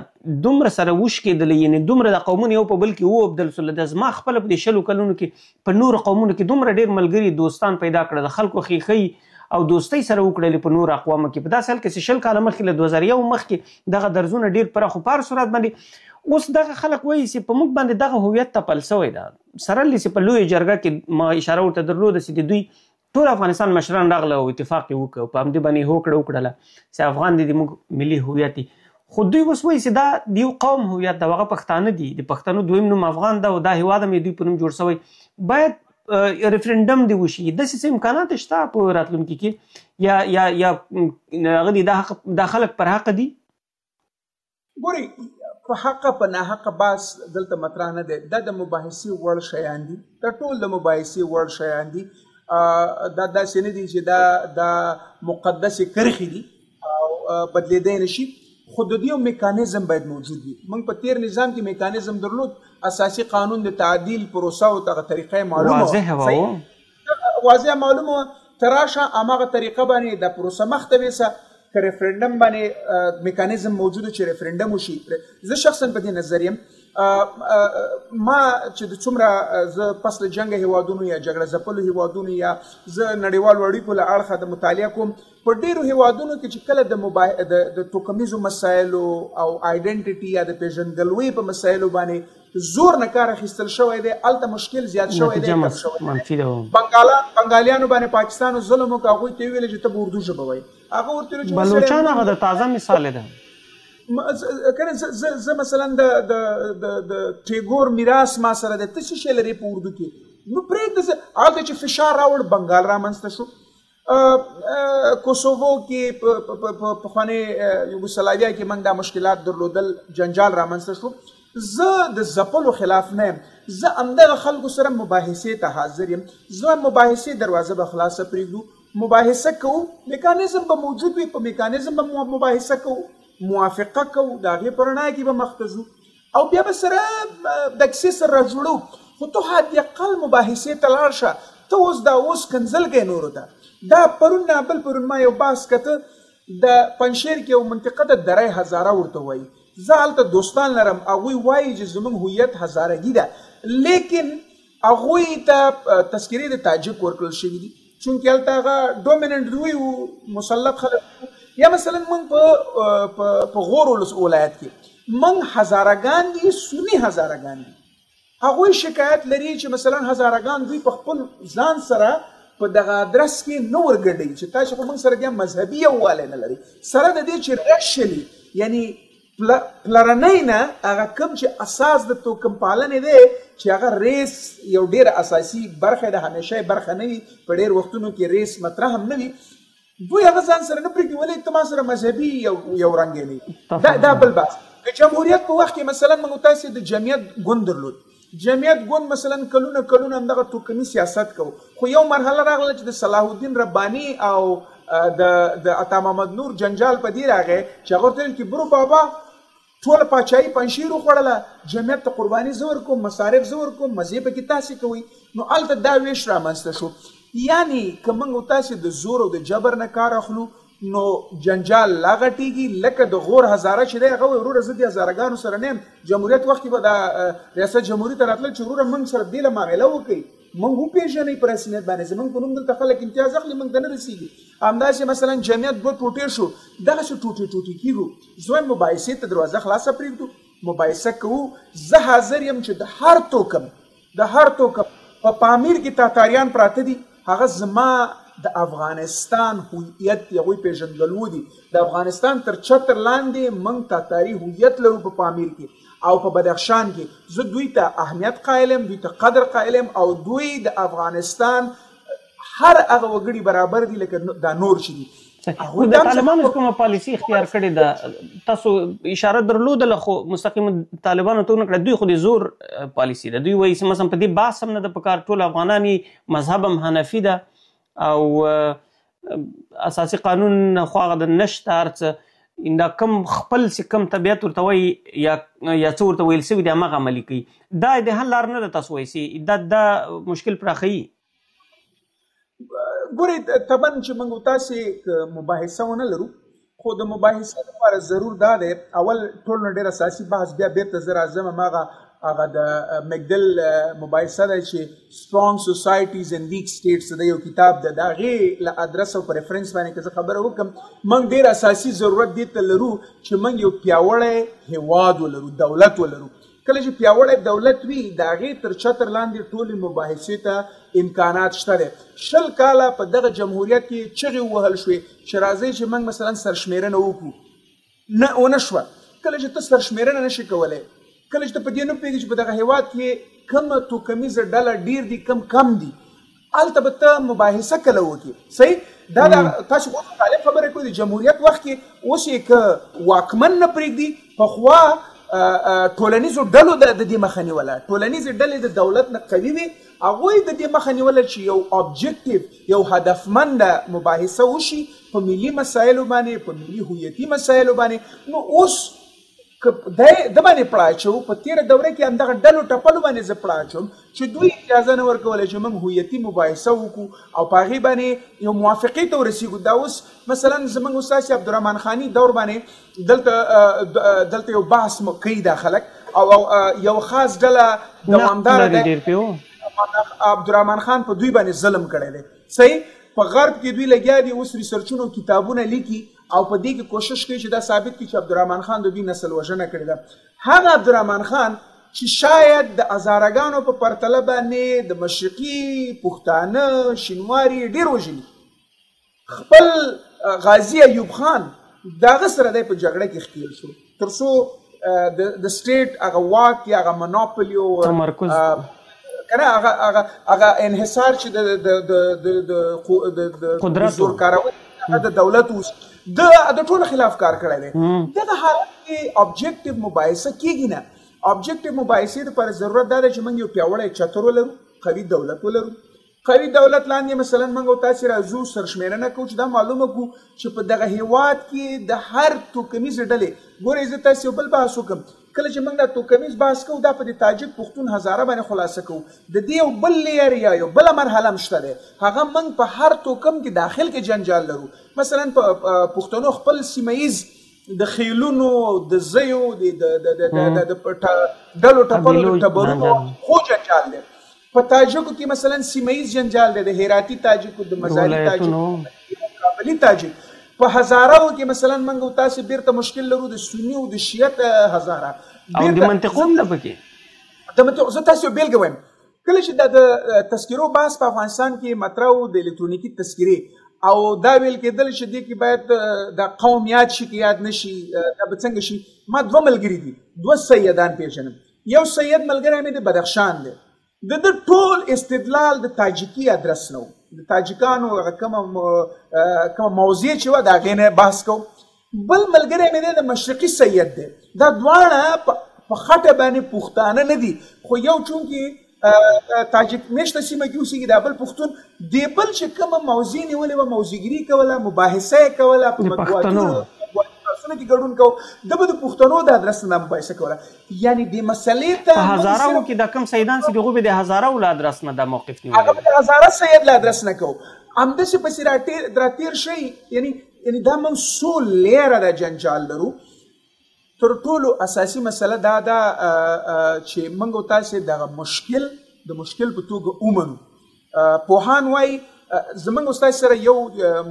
دومره سره وشکېدل، یعنې دومره د قومونو یو په بل کې ووبدل شول. د زما خپله په دې 20 کلونو کې په نورو قومونو کې دومره ډېر ملګري دوستان پیدا کړل، د خلکو ښېښۍ او دوستۍ سره وکړلې په نورو اقوامو کې. په داسې حال کې چې 20 کاله مخکې له 2001 مخکې دغه درزونه ډېر پراخ و. په هر صورت باندې اوس دغه خلک وایي چې په موږ باندې دغه هویت تپل شوی ده، سره له دې چې په لویه جرګه کې ما اشاره ورته درلوده چې د دوی ټول افغانستان مشران راغله او اتفاق یې وکړ، په همدې باندې یې هوکړه وکړله چې افغان دی، د موږ ملي هویت دی. خو دوی اوس وایي چې دا د یو قوم هویت ده، هغه پښتانه دي، د پښتنو دویم نوم افغان ده او دا هېواد هم یې دوی په نوم جوړ شوی، باید ریفرندم دې وشي. داسې څه امکانات شته په راتلونکي کې، یا یا یا هغه دي دا خلک پر حق دي؟ ګورئ، په حق په ناحقه بحث دلته مطرح نه دی، دا د مباحثې وړ شیان دي، دا ټول د مباحثې وړ شیان دي. دا داسې نه دي چې دا مقدسې کرښې دي او بدلېدی نه شي، خو د دې یو میکانیزم باید موجود وي. موږ په تېر نظام کې میکانیزم درلود، اساسي قانون د تعدیل پروسه او دغه طریقه یې معلومه وه. واضحه وه، صحیح؟ وه. واضحه معلومه وه. ته راشه هماغه طریقه باندې دا پروسه مخته ویسه، که ریفرندم باندې میکانیزم موجود چې ریفرندم وشي، زه شخصا په دې نظر یم. ما چې د څومره زه پس له جنګه هیوادونو یا جګړه ځپلو هیوادونو یا زه نړیوالو اړیکو له اړخه د مطالعه کوم، په ډېرو هیوادونو کې چې کله د توکمیزو مسایلو او identity یا د پیژندګلوۍ په مسایلو باندې زور نه کار اخیستل شوی دی، هلته مشکل زیات شوی دی، کم شوی دی. بنګالیانو باندې پاکستان ظلم وکړ، هغوی ته یې وویل چې ته به اردو ژبه وایې، هغه ورته وویل چې بلوچان هغه د تازه مثال ده. کنه زه مثلا د د د د ټیګور میراث ما سره دی، ته څه شی لرې په اردو کې؟ نو پرېږده. هلته چې فشار راوړ بنګال رامنځته شو، کوسوو کې په پخوانۍ یوګوسلاویا کې موږ دا مشکلات درلودل، جنجال رامنځته شو. زه د ځپلو خلاف نه یم، زه همدغه خلکو سره مباحثې ته حاضر یم. زه مباحثې دروازه به خلاصه پرېږدو، مباحثه کوو، میکانیزم به موجود وي، په میکانیزم به مباحثه کوو، موافقه کوو، د هغې په رڼا کې به مخته ځو او بیا به سره د کیسې سره راجوړو. خو ته حد اقل مباحثې ته لاړ شه. ته اوس دا اوس کنځل کوې نورو ته. دا پرون نه بل پرون ما یو بحث کته، د پنجشیر کې یو منطقه ده درې هزاره ورته وایي. زه هلته دوستان لرم، هغوی وایي چې زموږ هویت هزارګي ده، لیکن هغوی ته تذکرې د تاجک ورکړل شوي دي، چونکې هلته هغه dominant دوی وو، مسلط خلک وو. یا مثلا موږ په غور ولایت کې موږ هزارګان دي، سني هزارګان دي. هغوی شکایت لري چې مثلا هزارګان دوی په خپل ځان سره په دغه ادرس کې نه ورګډوي، چې تاسو خو موږ سره بیا مذهبي یووالی نه لري. سره د دې چې racially یعنی پلرنۍ نه هغه کوم چې اساس د توکم پالنې دی، چې هغه race یو ډېره اساسي برخه ده، همیشه برخه نه وي، په ډېر وختونو کې race مطرح هم نه وي، دوی هغه ځان سره نه پرېږدي. ولې ته ما سره مذهبي یو رنګ نه؟ دا بل بحث. د جمهوریت په وخت کې مثلا موږ تاسې د جمعیت ګوند درلود. جمعیت ګوند مثلا کلونه کلونه همدغه توکمي سیاست کوو، خو یو مرحله راغله چې د صلاح الدین رباني او د عطا محمد نور جنجال په دې راغی چې هغه ورته ویل چې برو بابا ټوله پاچاهي پنجشیر وخوړله، جمعیت ته قرباني زه ورکوم، مصارف زه ورکوم، مزې پکې تاسې کوئ. نو هلته دا ویش رامنځته شو. یعنی که موږ او تاسې د زور او د جبر نه کار اخلو نو جنجال لا غټېږي. لکه د غور هزاره چې دی، هغه وایي وروره زه دې هزارهګانو سره نه یم. جمهوریت وخت کې به دا ریاست جمهوري ته راتلل چې وروره موږ سره بېله معامله وکړئ، موږ وپېژنئ په رسمیت باندې، زموږ په نوم دلته خلک امتیاز اخلي، موږ ته نه رسېږي. همداسې مثلا جمعیت دوه ټوټې شو، دغسې ټوټې ټوټې کېږو. زه وایم مباحثې ته دروازه خلاصه پرېږدو، مباحثه کوو. زه حاضر یم چې د هر توکم په پامیر کې تاتاریان پراته دي، هغه زما د افغانستان هویت دی، هغوی پېژندګلو دي. د افغانستان تر چتر لاندې موږ تاتاري هویت لرو په پامیر کې او په بدخشان کې. زه دوی ته اهمیت قایل یم، دوی ته قدر قایل یم، او دوی د افغانستان هر هغه وګړي برابر دي لکه دا نور چې دي. د طالبانو کومه پالیسي اختیار کړې ده؟ تاسو اشاره درلودله خو مستقیم طالبانو ته ونه کړه. دوی خو د زور پالیسي ده، دوی وایي چې مثلا په دې بحث هم نه ده پکار، ټول افغانان یې مذهب هم حنفي ده او اساسي قانون خو هغه د نشته هر څه، دا کم خپل چې کم طبیعت ورته وایي یا څه ورته ویل سوي دي هماغه عملي کوي. دا د حل لار نه ده. تاسو وایي چې دا مشکل پراخوي. ګورئ طبعا چې موږ تاسې مباحثه ونه لرو، خو د مباحثې لپاره ضرور دا دی، اول ټول نه ډېر اساسي بحث بیا بېرته زه راځم هماغه هغه د مګدل مباحثه ده چې Strong Societies and Weak States د یو کتاب ده، د هغې له ادرس او په reference باندې که زه خبره وکړم، موږ ډېر اساسي ضرورت دې ته لرو چې موږ یو پیاوړی هیواد ولرو، دولت ولرو. کله چې پیاوړی دولت وي، د هغې تر چتر لاندې ټولې مباحثې ته امکانات شته دی. 20 کاله په دغه جمهوریت کې چغې ووهل شوې چې راځئ چې موږ مثلا سرشمېرنه وکړو، نه ونه شوه. کله چې ته سرشمېرنه نشې کولی، کله چې ته په دې نه پوهېږې چې په دغه هیواد کې کوم توکمیزه ډله ډېر دي کم کم دي، هلته به ته مباحثه کله وکړې. صحیح؟ دا تاسو خو طالب خبره کوئ، د جمهوریت وخت کې اوس یې که واکمن نه پرېږدي، پخوا ټولنیزو ډلو د دې مخه نیوله. ټولنیزې ډلې د دولت نه قوي وي، هغوی د دې مخه نیوله چې یو objective، یو هدفمنده مباحثه وشي په ملي مسایلو باندې، په ملي هویتي مسایلو باندې. نو اوس که د باندې پړه اچوو، په تېره دوره کې همدغه ډلو ټپلو باندې زه پړه اچوم چې دوی اجازه نه ورکوله چې موږ هویتي مباحثه وکړو او په هغې باندې یو موافقې ته ورسېږو. دا اوس مثلا زموږ استاد عبدالرحمن خاني دور باندې دلته یو بحث کوي دا خلک، او یو خاص ډله دوامداره ده. عبدالرحمن خان په دوی باندې ظلم کړی دی. صحیح، په غرب کې دوی لګیا دي اوس ریسرچونو کتابونه لیکي او په دې کې کوشش کوي چې دا ثابت کړي چې عبدالرحمن خان د دوی نسل وژنه کړې ده. هغه عبدالرحمن خان چې شاید د هزارګانو په پرتله باندې د مشرقي پښتانه شینواري ډېر وژلي، خپل غازي ایوب خان د هغه سره دی په جګړه کې ښکېل شو تر څو د state هغه واک یا هغه monopoly او تمرکز کنه هغه هغه هغه انحصار چې د د د د د قدرت زور کارول هغه د دولت اوس د ټولو خلاف کار کړی دی. دغه حالت کې objective مباحثه کېږي نه. objective مباحثې لپاره ضرورت دا دی چې موږ یو پیاوړی چتر ولرو، قوي دولت ولرو. قوي دولت لاندې مثلا موږ او تاسې راځو سرشمېرنه کوو چې دا معلومه کړو چې په دغه هیواد کې د هر توکمیزې ډلې، ګورئ زه تاسې یو بل بحث وکړم، کله چې موږ دا توکمیز بحث کوو دا په دې تاجک پښتون هزاره باندې خلاصه کوو، د دې یو بل layer یا یو بله مرحله هم شته دی، هغه موږ په هر توکم کې داخل کې جنجال لرو. مثلا په پښتنو خپل سیمه ییز د خیلونو د زیو د ډلو ټپلو د ټبرونو خو جنجال دی. په تاجکو کې مثلا سیمه ییز جنجال دی، د هراتي تاجکو، د مزاري تاجکو، د کابلي تاجک. په هزارو کې مثلا موږ او تاسې بیرته مشکل لرو د سني او د شیعه هزاره او د منطقو هم ده پکې. د منطقو زه تاسې یو بېلګه وایم. کله چې دا د تذکرو بحث په افغانستان کې مطرح و، د الکترونیکي تذکرې، او دا ویل کېدل چې دې کې باید دا قوم یاد شي که یاد نه شي، دا به څنګه شي. ما دوه ملګري دي، دوه سیدان پېژنم. یو سید ملګری مې د بدخشان دی، د ده ټول استدلال د تاجکي ادرس نه و، د تاجکانو هغه کومه موضع چې وه د هغې نه بحث کوو. بل ملګری مې دی د مشرقي سید دی، دا دواړه په خټه باندې پښتانه نه دي، خو یو چونکې تاجک مېشته سیمه کې اوسېږي، دا بل پښتون دی. بل چې کومه موضع نیولې وه، موضعګیري کوله، مباحثه یې کوله، په مطبوعاتو کې ګډون کوو، ده به د پښتنو د ادرس نه مباحثه کوله. یعنې دې مسلې ته په هزارو کې دا کوم سیدان چې دغو به د هزارو له ادرس نه دا موقف نیولی، هغه به د هزاره سید له ادرس نه کوو. همداسې پسې راتېر شئ. یعنې دا موږ څو لیره د جنجال لرو. تر ټولو اساسي مسله دا ده چې موږ او تاسې دغه مشکل د مشکل په توګه ومنو. پوهان وایي زمونږ او ستاسې سره یو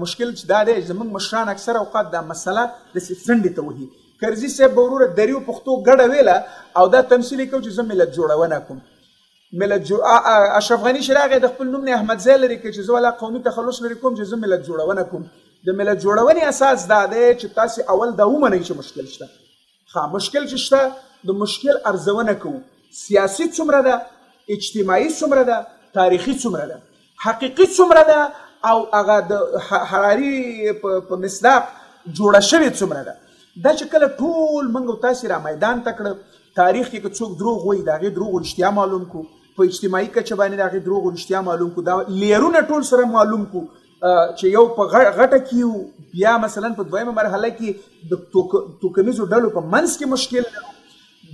مشکل چې دا دی، زمونږ مشران اکثره اوقات دا مسله داسې څنډې ته وهي. کرزي صاحب به وروره دري او پښتو ګډه ویله او دا تمثیل یې کوو چې زه ملت جوړونه کوم. اشرف غني چې راغی د خپل نوم نه احمدزی لرې کړ چې زه ولا قومي تخلص لرې کوم چې زه ملت جوړونه کوم. د ملت جوړونې اساس دا دی چې تاسې اول دا ومنئ چې مشکل شته. ښه، مشکل چې شته د مشکل ارزونه کوو، سیاسي څومره ده، اجتماعي څومره ده، تاریخي څومره ده، حقیقي څومره ده، او هغه د حراري په مصداق جوړه شوې څومره ده. دا چې کله ټول موږ او تاسې را میدان ته کړه، تاریخ کې که څوک دروغ وایي د هغې دروغ رښتیا معلوم کړو، په اجتماعي کچه باندې د هغې دروغ رښتیا معلوم کړو، دا لیرونه ټول سره معلوم کړو چې یو په غټه کې یو، بیا مثلا په دویمه مرحله کې د توکمیزو ډلو په منځ کې مشکل لرو.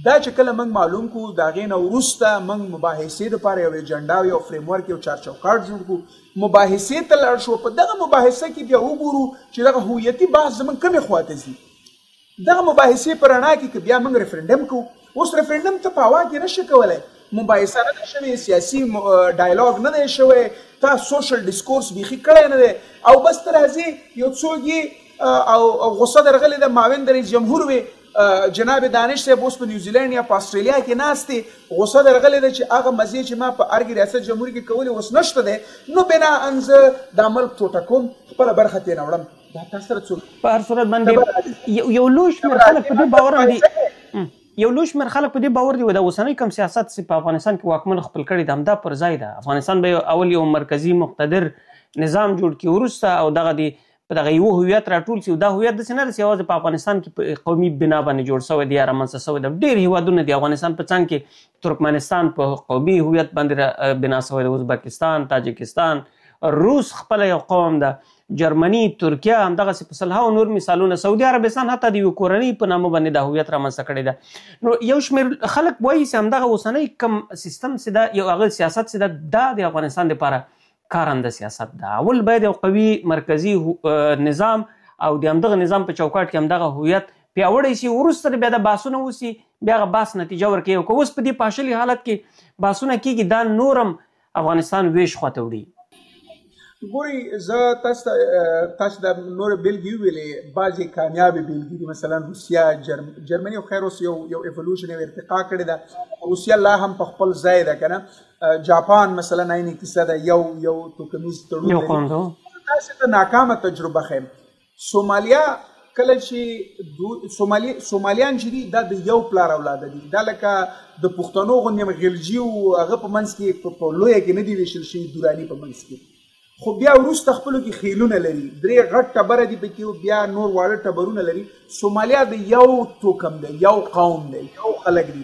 دا چې کله موږ معلوم کړو، د هغې نه وروسته موږ مباحثې دپاره یو ایجنډا او یو frame work یو چارچوکاټ جوړ کړو، مباحثې ته لاړ شو. په دغه مباحثه کې بیا وګورو چې دغه هویتي بحث زموږ کومې خوا ته ځي. دغه مباحثې په رڼا کې که بیا موږ referendum کوو، اوس referendum ته په هوا کې نه شي کولی، مباحثه نه ده شوې، سیاسي dialogue نه دی شوی، تا social discourse بیخي کړی نه دی، او بس ته راځې یو څوک یې او غوسه درغلې ده، معاون د رئیس جمهور وي، جناب دانش صاحب اوس په نیوزیلند یا په اسټرالیا کې ناست دی، غوسه درغلې ده چې هغه مزې چې ما په ارګ ریاست جمهوري کې کولې اوس نشته دی، نو بنا زه دا ملک ټوټه کوم، خپله برخه ترې نه وړم. دا تاسو سره څوک په هر صورت باندې یو لوی شمېر خلک په دې باور دي، یو لوی شمېر خلک په دې باور دي دا اوسنی کوم سیاست چې په افغانستان کې واکمن خپل کړی دی همدا پر ځای ده. افغانستان به اول یو مرکزي مقتدر نظام جوړ کړي وروسته او دغه دی په دغه یو هویت راټول شي. دا هویت داسې نه دی چې یوازې په افغانستان کې په قومي بنا باندې جوړ شوی دی یا رامنځته شوی دی. ډېر هیوادونه دي، افغانستان په څنګ کې ترکمنستان په قومي هویت باندې بنا شوی دی، ازبکستان، تاجکستان، روس خپله یو قوم ده، جرمني، ترکیه، همدغسې په سلهاوو نور مثالونه، سعودي عربستان حتی د یوې کورنۍ په نامه باندې دا هویت رامنځته کړی ده. نو یو شمېر خلک وایي چې همدغه اوسنی کوم سیستم چې ده، یو هغه سیاست چې ده، دا د افغانستان دپاره کارنده سیاست ده. اول باید یو قوي مرکزي نظام او د همدغه نظام په چوکاټ کې همدغه هویت پیاوړی شي، وروسته بیا د بحثونه وسي، بیا هغه بحث نتیجه ورکوي. او که اوس په دې پاشلي حالت کې بحثونه کېږي، دا نورم افغانستان ویش خواته وړي. ګورئ، زه تاسو ته تاسو د نورې بېلګې وویلې، بعضې کامیابې بېلګې دي، مثلا روسیه، جرمني خو خیر اوس یو ایولوشن، یو ارتقا کړې ده. روسیه لا هم په خپل ځای ده که نه. جاپان مثلا عیني کیسه ده، یو توکمیز تړون یو قوم ده. تاسو ته ناکامه تجربه ښیم. سومالیا کله چې سومالیان چې دي، دا د یو پلار اولاده دي، دا لکه د پښتنو غوندې غلجي او هغه په منځ کې په لویه کې نه دي ویشل شوي، دوراني په منځ کې، خو بیا وروسته خپلو کې خیلونه لري، درې غټ ټبره دي پکې او بیا نور واړه ټبرونه لري. سومالیا د یو توکم دی، یو قوم دی، یو خلک دي.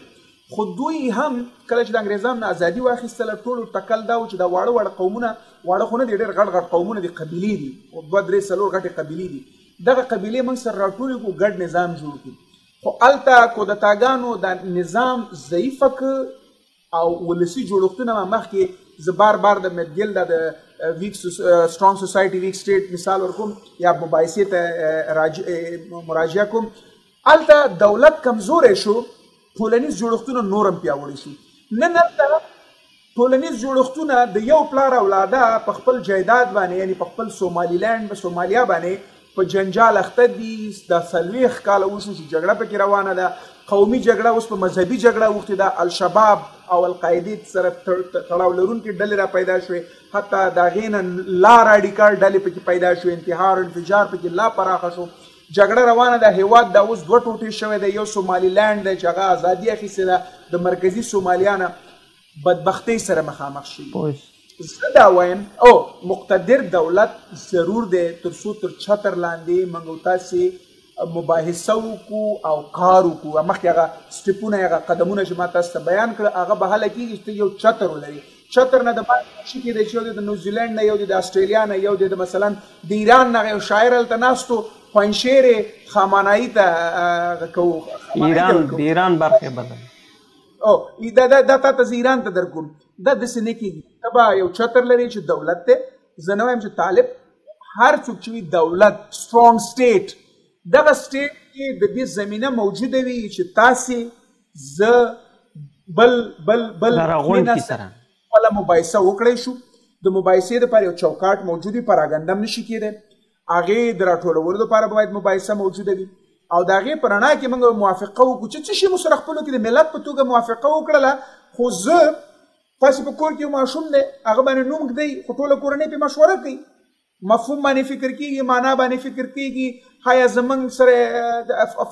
خو دوی هم کله چې د انګریزانو نه ازادي واخیستله، ټولو تکل دا و چې دا واړه واړه قومونه، واړه خو نه دي، ډېر غټ غټ قومونه دي، قبیلې دي، دوه درې څلور غټې قبیلې دي، دغه قبیلې موږ سره راټولې کړو، ګډ نظام جوړ کړو. خو هلته کودتاګانو دا نظام ضعیفه کړ او ولسي جوړښتونه ما مخکې زه بار بار د مدګل دا د weak strong society weak state مثال ورکوم یا مباحثې ته مراجعه کوم. هلته دولت کمزوری شو، ټولنیز جوړښتونه نور هم پیاوړي شو. نن هلته ټولنیز جوړښتونه د یو پلار اولاده په خپل جایداد باندې، یعنی په خپل سومالیلند، په سومالیا باندې په جنجال اخته دي. دا 40 کاله وشو چې جګړه پکې روانه ده، قومي جګړه اوس په مذهبي جګړه اوښتې ده. الشباب او القاعدې سره تړاو لرونکې ډلې را پیدا شوې، حتی د هغې نه لا راډیکال ډلې پکې پیدا شوې، انتحار انفجار پکې لا پراخه شو. جګړه روانه ده. هېواد دا اوس دوه ټوټې شوی دی، یو سومالیلند دی چې هغه ازادي اخیستې ده د مرکزي سومالیا نه، بدبختۍ سره مخامخ شوي. زه دا وایم او مقتدر دولت ضرور دی تر څو تر چتر لاندې موږ او تاسې مباحثه وکړو او کار وکړو. مخکې هغه سټپونه، هغه قدمونه چې ما تاسو ته بیان کړه، هغه به هله کېږي چې ته یو چتر ولرې. چتر نه د باندې شي کېدی چې یو دی د نیوزیلینډ نه، یو دی د اسټرالیا نه، یو دی د مثلا د ایران نه. یو شاعر هلته ناست و، پنجشیر یې خامنه‌ای ته هغه کوو، ایران د ایران برخې بدل. او دا تا ته زه ایران ته در کوم. دا داسې نه کېږي. ته به یو چتر لرې چې دولت دی. زه نه وایم چې طالب، هر څوک چې وي دولت، strong state، دغه state کې د دې زمینه موجوده وي چې تاسې، زه، بل بل بل راغونډ کړي سره خپله مباحثه وکړی شو. د مباحثې دپاره یو چوکاټ موجود وي، پراګنده هم نشي کېدی. هغې د راټولولو دپاره باید مباحثه موجوده وي او د هغې په رڼا کې موږ موافقه وکړو چې څه شي مو سره خپلو کې د ملت په توګه موافقه وکړله. خو زه تاسې په کور کې یو ماشوم دی، هغه باندې نوم ږدئ، خو ټوله کورنۍ پرې مشوره کوي، مفهوم باندې فکر کېږي، معنا باندې فکر کېږي، آیا زموږ سره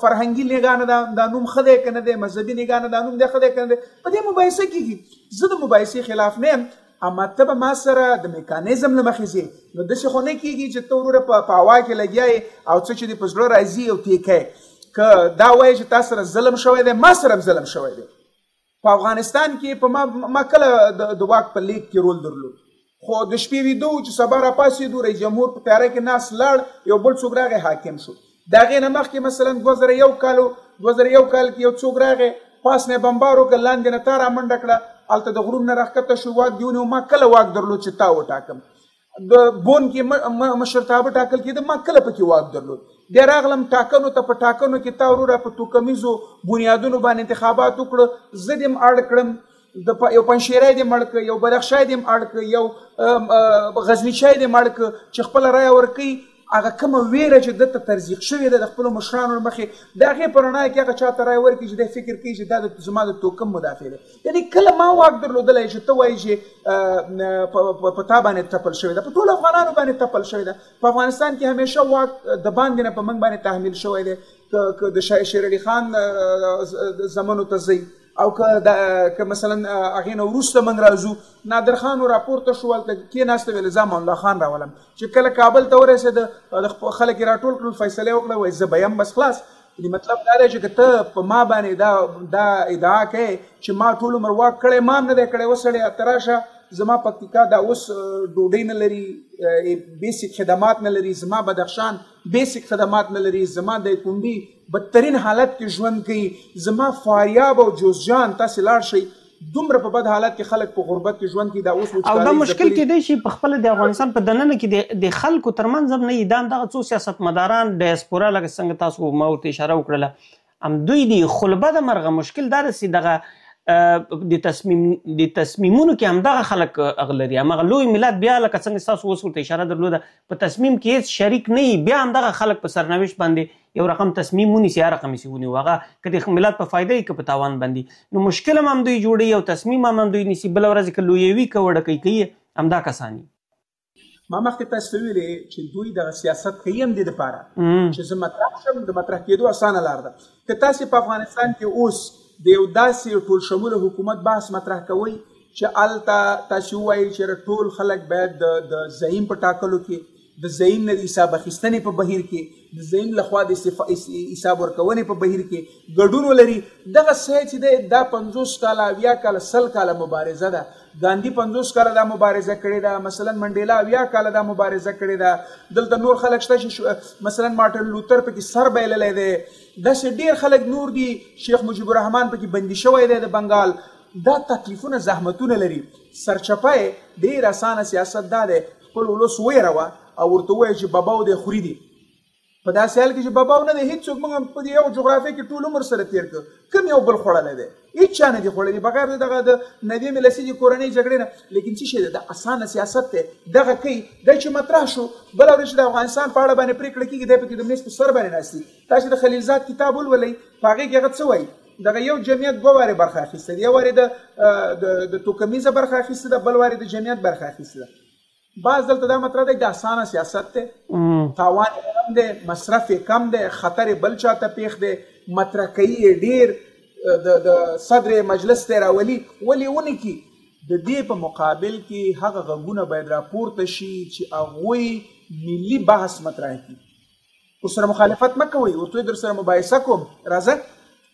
فرهنګي نګاه نه دا نوم ښه دی که نه دی، مذهبي نګاه نه دا نوم دی ښه دی که نه دی، په دې مباحثه کېږي. زه د مباحثې خلاف نه یم، اما ته به ما سره د میکانیزم له مخې ځې. نو داسې خو نه کېږي چې ته وروره په هوا کې لګیا یې او څه چې دې په زړه راځي او تیکی. که دا وایې چې تا سره ظلم شوی دی، ما سره هم ظلم شوی دی. په افغانستان کې په ما کله د واک په لیک کې رول درلود، خو د شپې ویده وو چې سبا راپاڅېدو، رئیس جمهور په تیاره کې ناست لاړ، یو بل څوک راغی حاکم شو. د هغې نه مخکې مثلا 2001 کال و، 2001 کال کې یو څوک راغی، پاس نه یې بمبار وکړ، لاندې نه تا رامنډه کړه، هلته د غرونو نه راښکته شو، واک دې ونیو. ما کله واک درلود چې تا وټاکم؟ د بون کې مشرتابه ټاکل کېده، ما کله پکې واک درلود؟ بیا راغلم ټاکنو ته، په ټاکنو کې تا وروره په توکمیزو بنیادونو باندې انتخابات وکړه، زه دې هم اړ کړم، یو پنجشیری دې مړ کړ، یو بدخشی دې مړ کړ، یو غزنیچی دې مړ کړ چې خپله رایه ورکوي. هغه کومه ویره چې ده ته ترزیق شوې ده د خپلو مشرانو له مخې، د هغې په رڼا کې هغه چا ته رایه ورکړي چې دی فکر کوي چې دا زما د توکم مدافع دی. یعنې کله ما واک درلودلی چې ته وایي چې په تا باندې تپل شوې ده، په ټولو افغانانو باندې تپل شوې ده. په افغانستان کې همیشه واک د باندې نه په موږ باندې تحمیل شوی دی. که د شیر علي خان زمنو ته ځئ او که مثلا هغې نه وروسته موږ راځو، نادر خان راپورته شو، هلته کېناسته، ویل زه امان الله خان راولم. چې کله کابل ته ورسېده، خلک یې راټول کړل، فیصله یې وکړه، وایي زه به یم، بس خلاص. یعنې مطلب دا دی چې که ته په ما باندې دا ادعا کوې چې ما ټول عمر واک کړی، ما هم نه دی کړی، وسړیه ته راشه زما پکتیکا دا اوس ډوډۍ نه لري، بیسیک خدمات نه لري، زما بدخشان بیسیک خدمات نه لري، زما د کونډي بدترین حالت کې ژوند کوي، زما فاریاب او جوزجان تاسې لاړ شئ دومره په بد حالت کې خلک په غربت کې ژوند کوي. دا اوس او دا مشکل کېدای شي په خپله د افغانستان په دننه کې د خلکو ترمنځ هم نه وي. دا همدغه څو سیاستمداران ډیاسپورا لکه څنګه تاسو ما ورته اشاره وکړله هم دوی دي. خو له بده مرغه مشکل دا رسي دغه د تصمیمونو کې همدغه خلک هغه لري، هماغه لوی ملت بیا لکه څنګه تاسو اوس ورته اشاره درلوده په تصمیم کې هېڅ شریک نه وي، بیا همدغه خلک په سرنوشت باندې یو رقم تصمیم ونیسي، هر رقم یې ونیو، هغه که د ملت په فایده وي که په تاوان باندې. نو مشکل هم همدوی جوړوي او تصمیم هم همدوی نیسي، بله ورځ که لویوي که وړوکی کوي همدا کسان دي. ما مخکې تاسو ته ویلې چې دوی دغه سیاست کوي هم دې دپاره چې زه مطرح شم، د مطرح کېدو اسانه لار ده. که تاسې په افغانستان کې اوس د یو داسې ټول شموله حکومت بحث مطرح کوئ چې هلته تاسې ووایئ چې ټول خلک باید د زعیم په ټاکلو کې، د زعیم نه د حساب اخیستنې په بهیر کې، د زعیم لخوا د حساب ورکونې په بهیر کې ګډون ولري، دغه څه چې دی دا 50 کاله، 70 کاله، 100 کاله مبارزه ده. ګاندي 50 کاله دا مبارزه کړې ده، مثلا منډیلا 70 کاله دا مبارزه کړې ده، دلته نور خلک شته چې مثلا مارټن لوتر پکې سر بایللی دی، داسې ډېر خلک نور دي، شیخ مجیب الرحمن پکې بندي شوی دی د بنګال. دا تکلیفونه زحمتونه لري. سرچپه یې ډېر اسانه سیاست دا دی، خپل ولس ویروه او ورته ووایه چې بباو دی خوري دي، په داسې حال کې چې بباو نه دی هېڅوک. موږ په دې یو جغرافیه کې ټول عمر سره تېر کړ، کوم یو بل خوړلی دی؟ هېڅ چا نه دی خوړلی بغیر د دغه د 90مې لسیزې کورنۍ جګړې نه. لیکن څه شی دی؟ دا اسانه سیاست دی، دغه کوي. دی چې مطرح شو بله ورځ چې د افغانستان په اړه باندې پرېکړه کېږي، دی پکې د میز په سر باندې ناست دي. تاسې د خلیلزاد کتاب ولولئ، په هغې کې هغه څه وایي؟ دغه یو جمعیت دوه وارې برخه اخیستې ده، یو وارې د توکمیزه برخه اخیستې ده، بل وارې د جمعیت برخه اخیستې ده. باز دلته دا مطرح دی، دا اسانه سیاست دی، تاوان یې کم دی، مصرف یې کم دی، خطر یې بل چاته پېښ دی، مطرح کوي یې ډېر، د صدر مجلس ته راولي، ولې ونه کړي؟ د دې په مقابل کې هغه غږونه باید راپورته شي چې هغوی ملي بحث مطرح کړي. ورسره مخالفت مه کوئ، ورته وایي در سره مباحثه کوم، راځه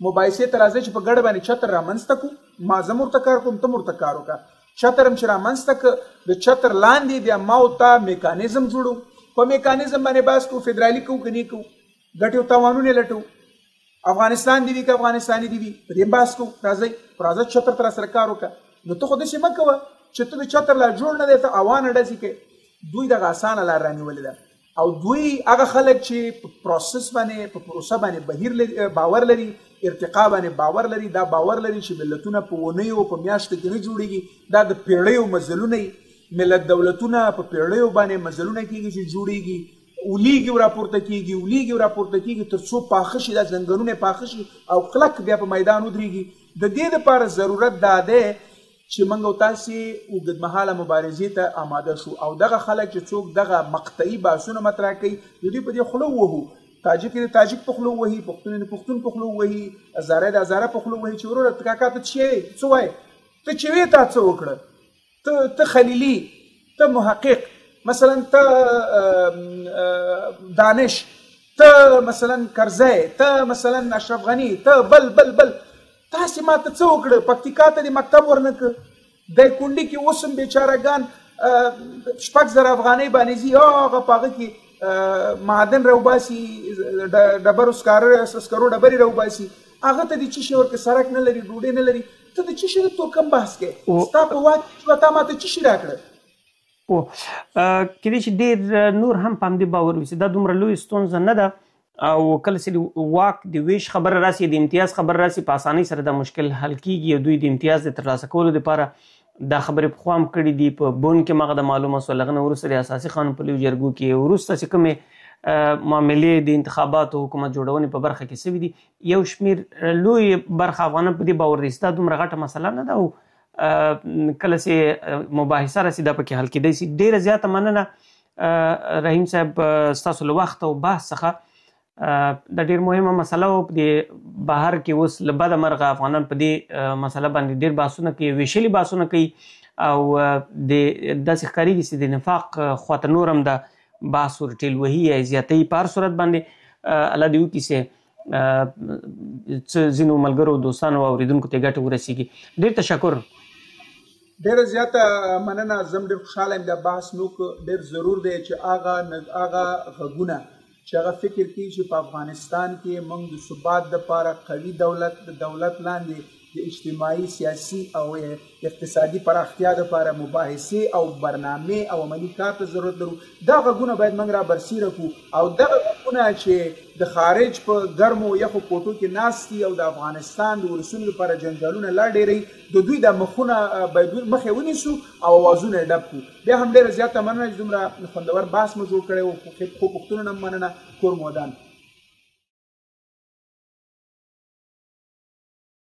مباحثې ته راځئ چې په ګډه باندې چتر رامنځته کړو، ما زه هم ورته کار کوم، ته هم ورته کار وکړه. چتر هم چې رامنځته کړ، د چتر لاندې بیا ما او تا میکانیزم جوړو، په میکانیزم باندې بحث کوو، فدرالي کوو که نه کوو، ګټې او تاوانونه یې لټوو، افغانستان دې وي که افغانستاني دې وي، په دې بحث کوو، راځئ راځه چتر ته راسره کار وکړه. نو ته خو داسې مه کوه چې ته د چتر لا جوړ نه دی، ته اوانه ډزې کوې. دوی دغه اسانه لار رانیولې ده، او دوی هغه خلک چې په پروسس باندې، په پروسه باندې بهیر لري، باور لري، ارتقا باندې باور لري، دا باور لري چې ملتونه په اونیو په میاشتو کې نه جوړیږي، دا د پیړیو مزلونه وي. ملت دولتونه په پیړیو باندې مزلونه کېږي چې جوړیږي، ولیږي او راپورته کېږي، ولیږي او راپورته کېږي، تر څو پاخه شي، دا ځنګلونه پاخه شي او کلک بیا په میدان ودرېږي. د دې لپاره ضرورت دا دی چې موږ او تاسې اوږدمهاله مبارزې ته آماده شو، او دغه خلک چې څوک دغه مقطعي بحثونه مطرح کوي، د دوی په دې خوله ووهو. تاجک یې د تاجک په خوله ووهي، پښتون یې د پښتون په خوله ووهي، هزاره یې د هزاره په خوله ووهي چې وروره ته کاکا ته څه یې، څه وایې، ته چې وې تا څه وکړه، ته خلیلي، ته محقق مثلا، ته دانش، ته مثلا کرزی، ته مثلا اشرف غني، ته بل بل بل، تاسې ما ته څه وکړه؟ پکتیکا ته دې مکتب ورنه کړ، دایکنډي کې اوس هم بیچارهګان 6,000 افغانۍ باندې ځي، هغه په هغه کې معدن راوباسي، ډبرو سکرو ډبرې راوباسي، هغه ته دې څه شی ورکړه؟ سړک نه لري، ډوډۍ نه لري، ته د څه شي د توکم بحث کوې؟ ستا په واک کې چې تا ما ته څه شي راکړه؟ کېدای شي ډېر نور هم په همدې باور وي چې دا دومره لویه ستونزه نه ده، او کله چې د واک د ویش خبره راسي، د امتیاز خبره راسي، په اسانۍ سره دا مشکل حل کیږي. او دوی د امتیاز د ترلاسه کولو لپاره دا خبرې پخوا هم کړې دي، په بون کې مغه د معلومه سوه، له هغه نه وروسته د اساسي قانون په لویو جرګو کې وروسته چې کومې معاملې د انتخاباتو حکومت جوړونې په برخه کې سوي دي، یو شمېر لوی برخه افغانان په دې باور دي چې دا دومره غټه مسله نه ده، او کله چې مباحثه راسي دا پکې حل کېدای شي. ډېره زیاته مننه رحیم صاحب ستاسو له وخت او بحث څخه. دا ډېر مهمه مسله وه. په دې بهر کې اوس له بده مرغه افغانان په دې مسله باندې ډېر بحثونه کوي، ویشلي بحثونه کوي، او د داسې ښکارېږي چې د نفاق خواته نور هم دا بحث ور ټېل وهي یا زیاتوي. په هر صورت باندې الله دې وکړي چې څه ځینو ملګرو، دوستانو او اورېدونکو ته ګټه ورسېږي. ډېر تشکر. ډیره زیاته مننه، زه هم ډیر خوشحاله یم. دا بحث نو ډیر ضرور دی چې هغه غږونه چې هغه فکر کوي چې په افغانستان کې موږ د ثبات دپاره قوي دولت، د دولت لاندې د اجتماعي، سیاسي او اقتصادي پراختیا دپاره مباحثې او برنامې او عملي کار ته ضرورت لرو، دا غږونه باید موږ را برسیره کړو. او دغه غږونه چې د خارج په ګرمو یخو کوټو کې ناست دي او د افغانستان د ولسونو لپاره جنجالونه لا ډېروي، د دوی دا مخونه باید مخې ونیسو او اوازونه یې ډب کړو. بیا هم ډېره زیاته مننه چې دومره خوندور بحث مو جوړ کړی و. خو پوښتنو نه مننه. کور مو ودان.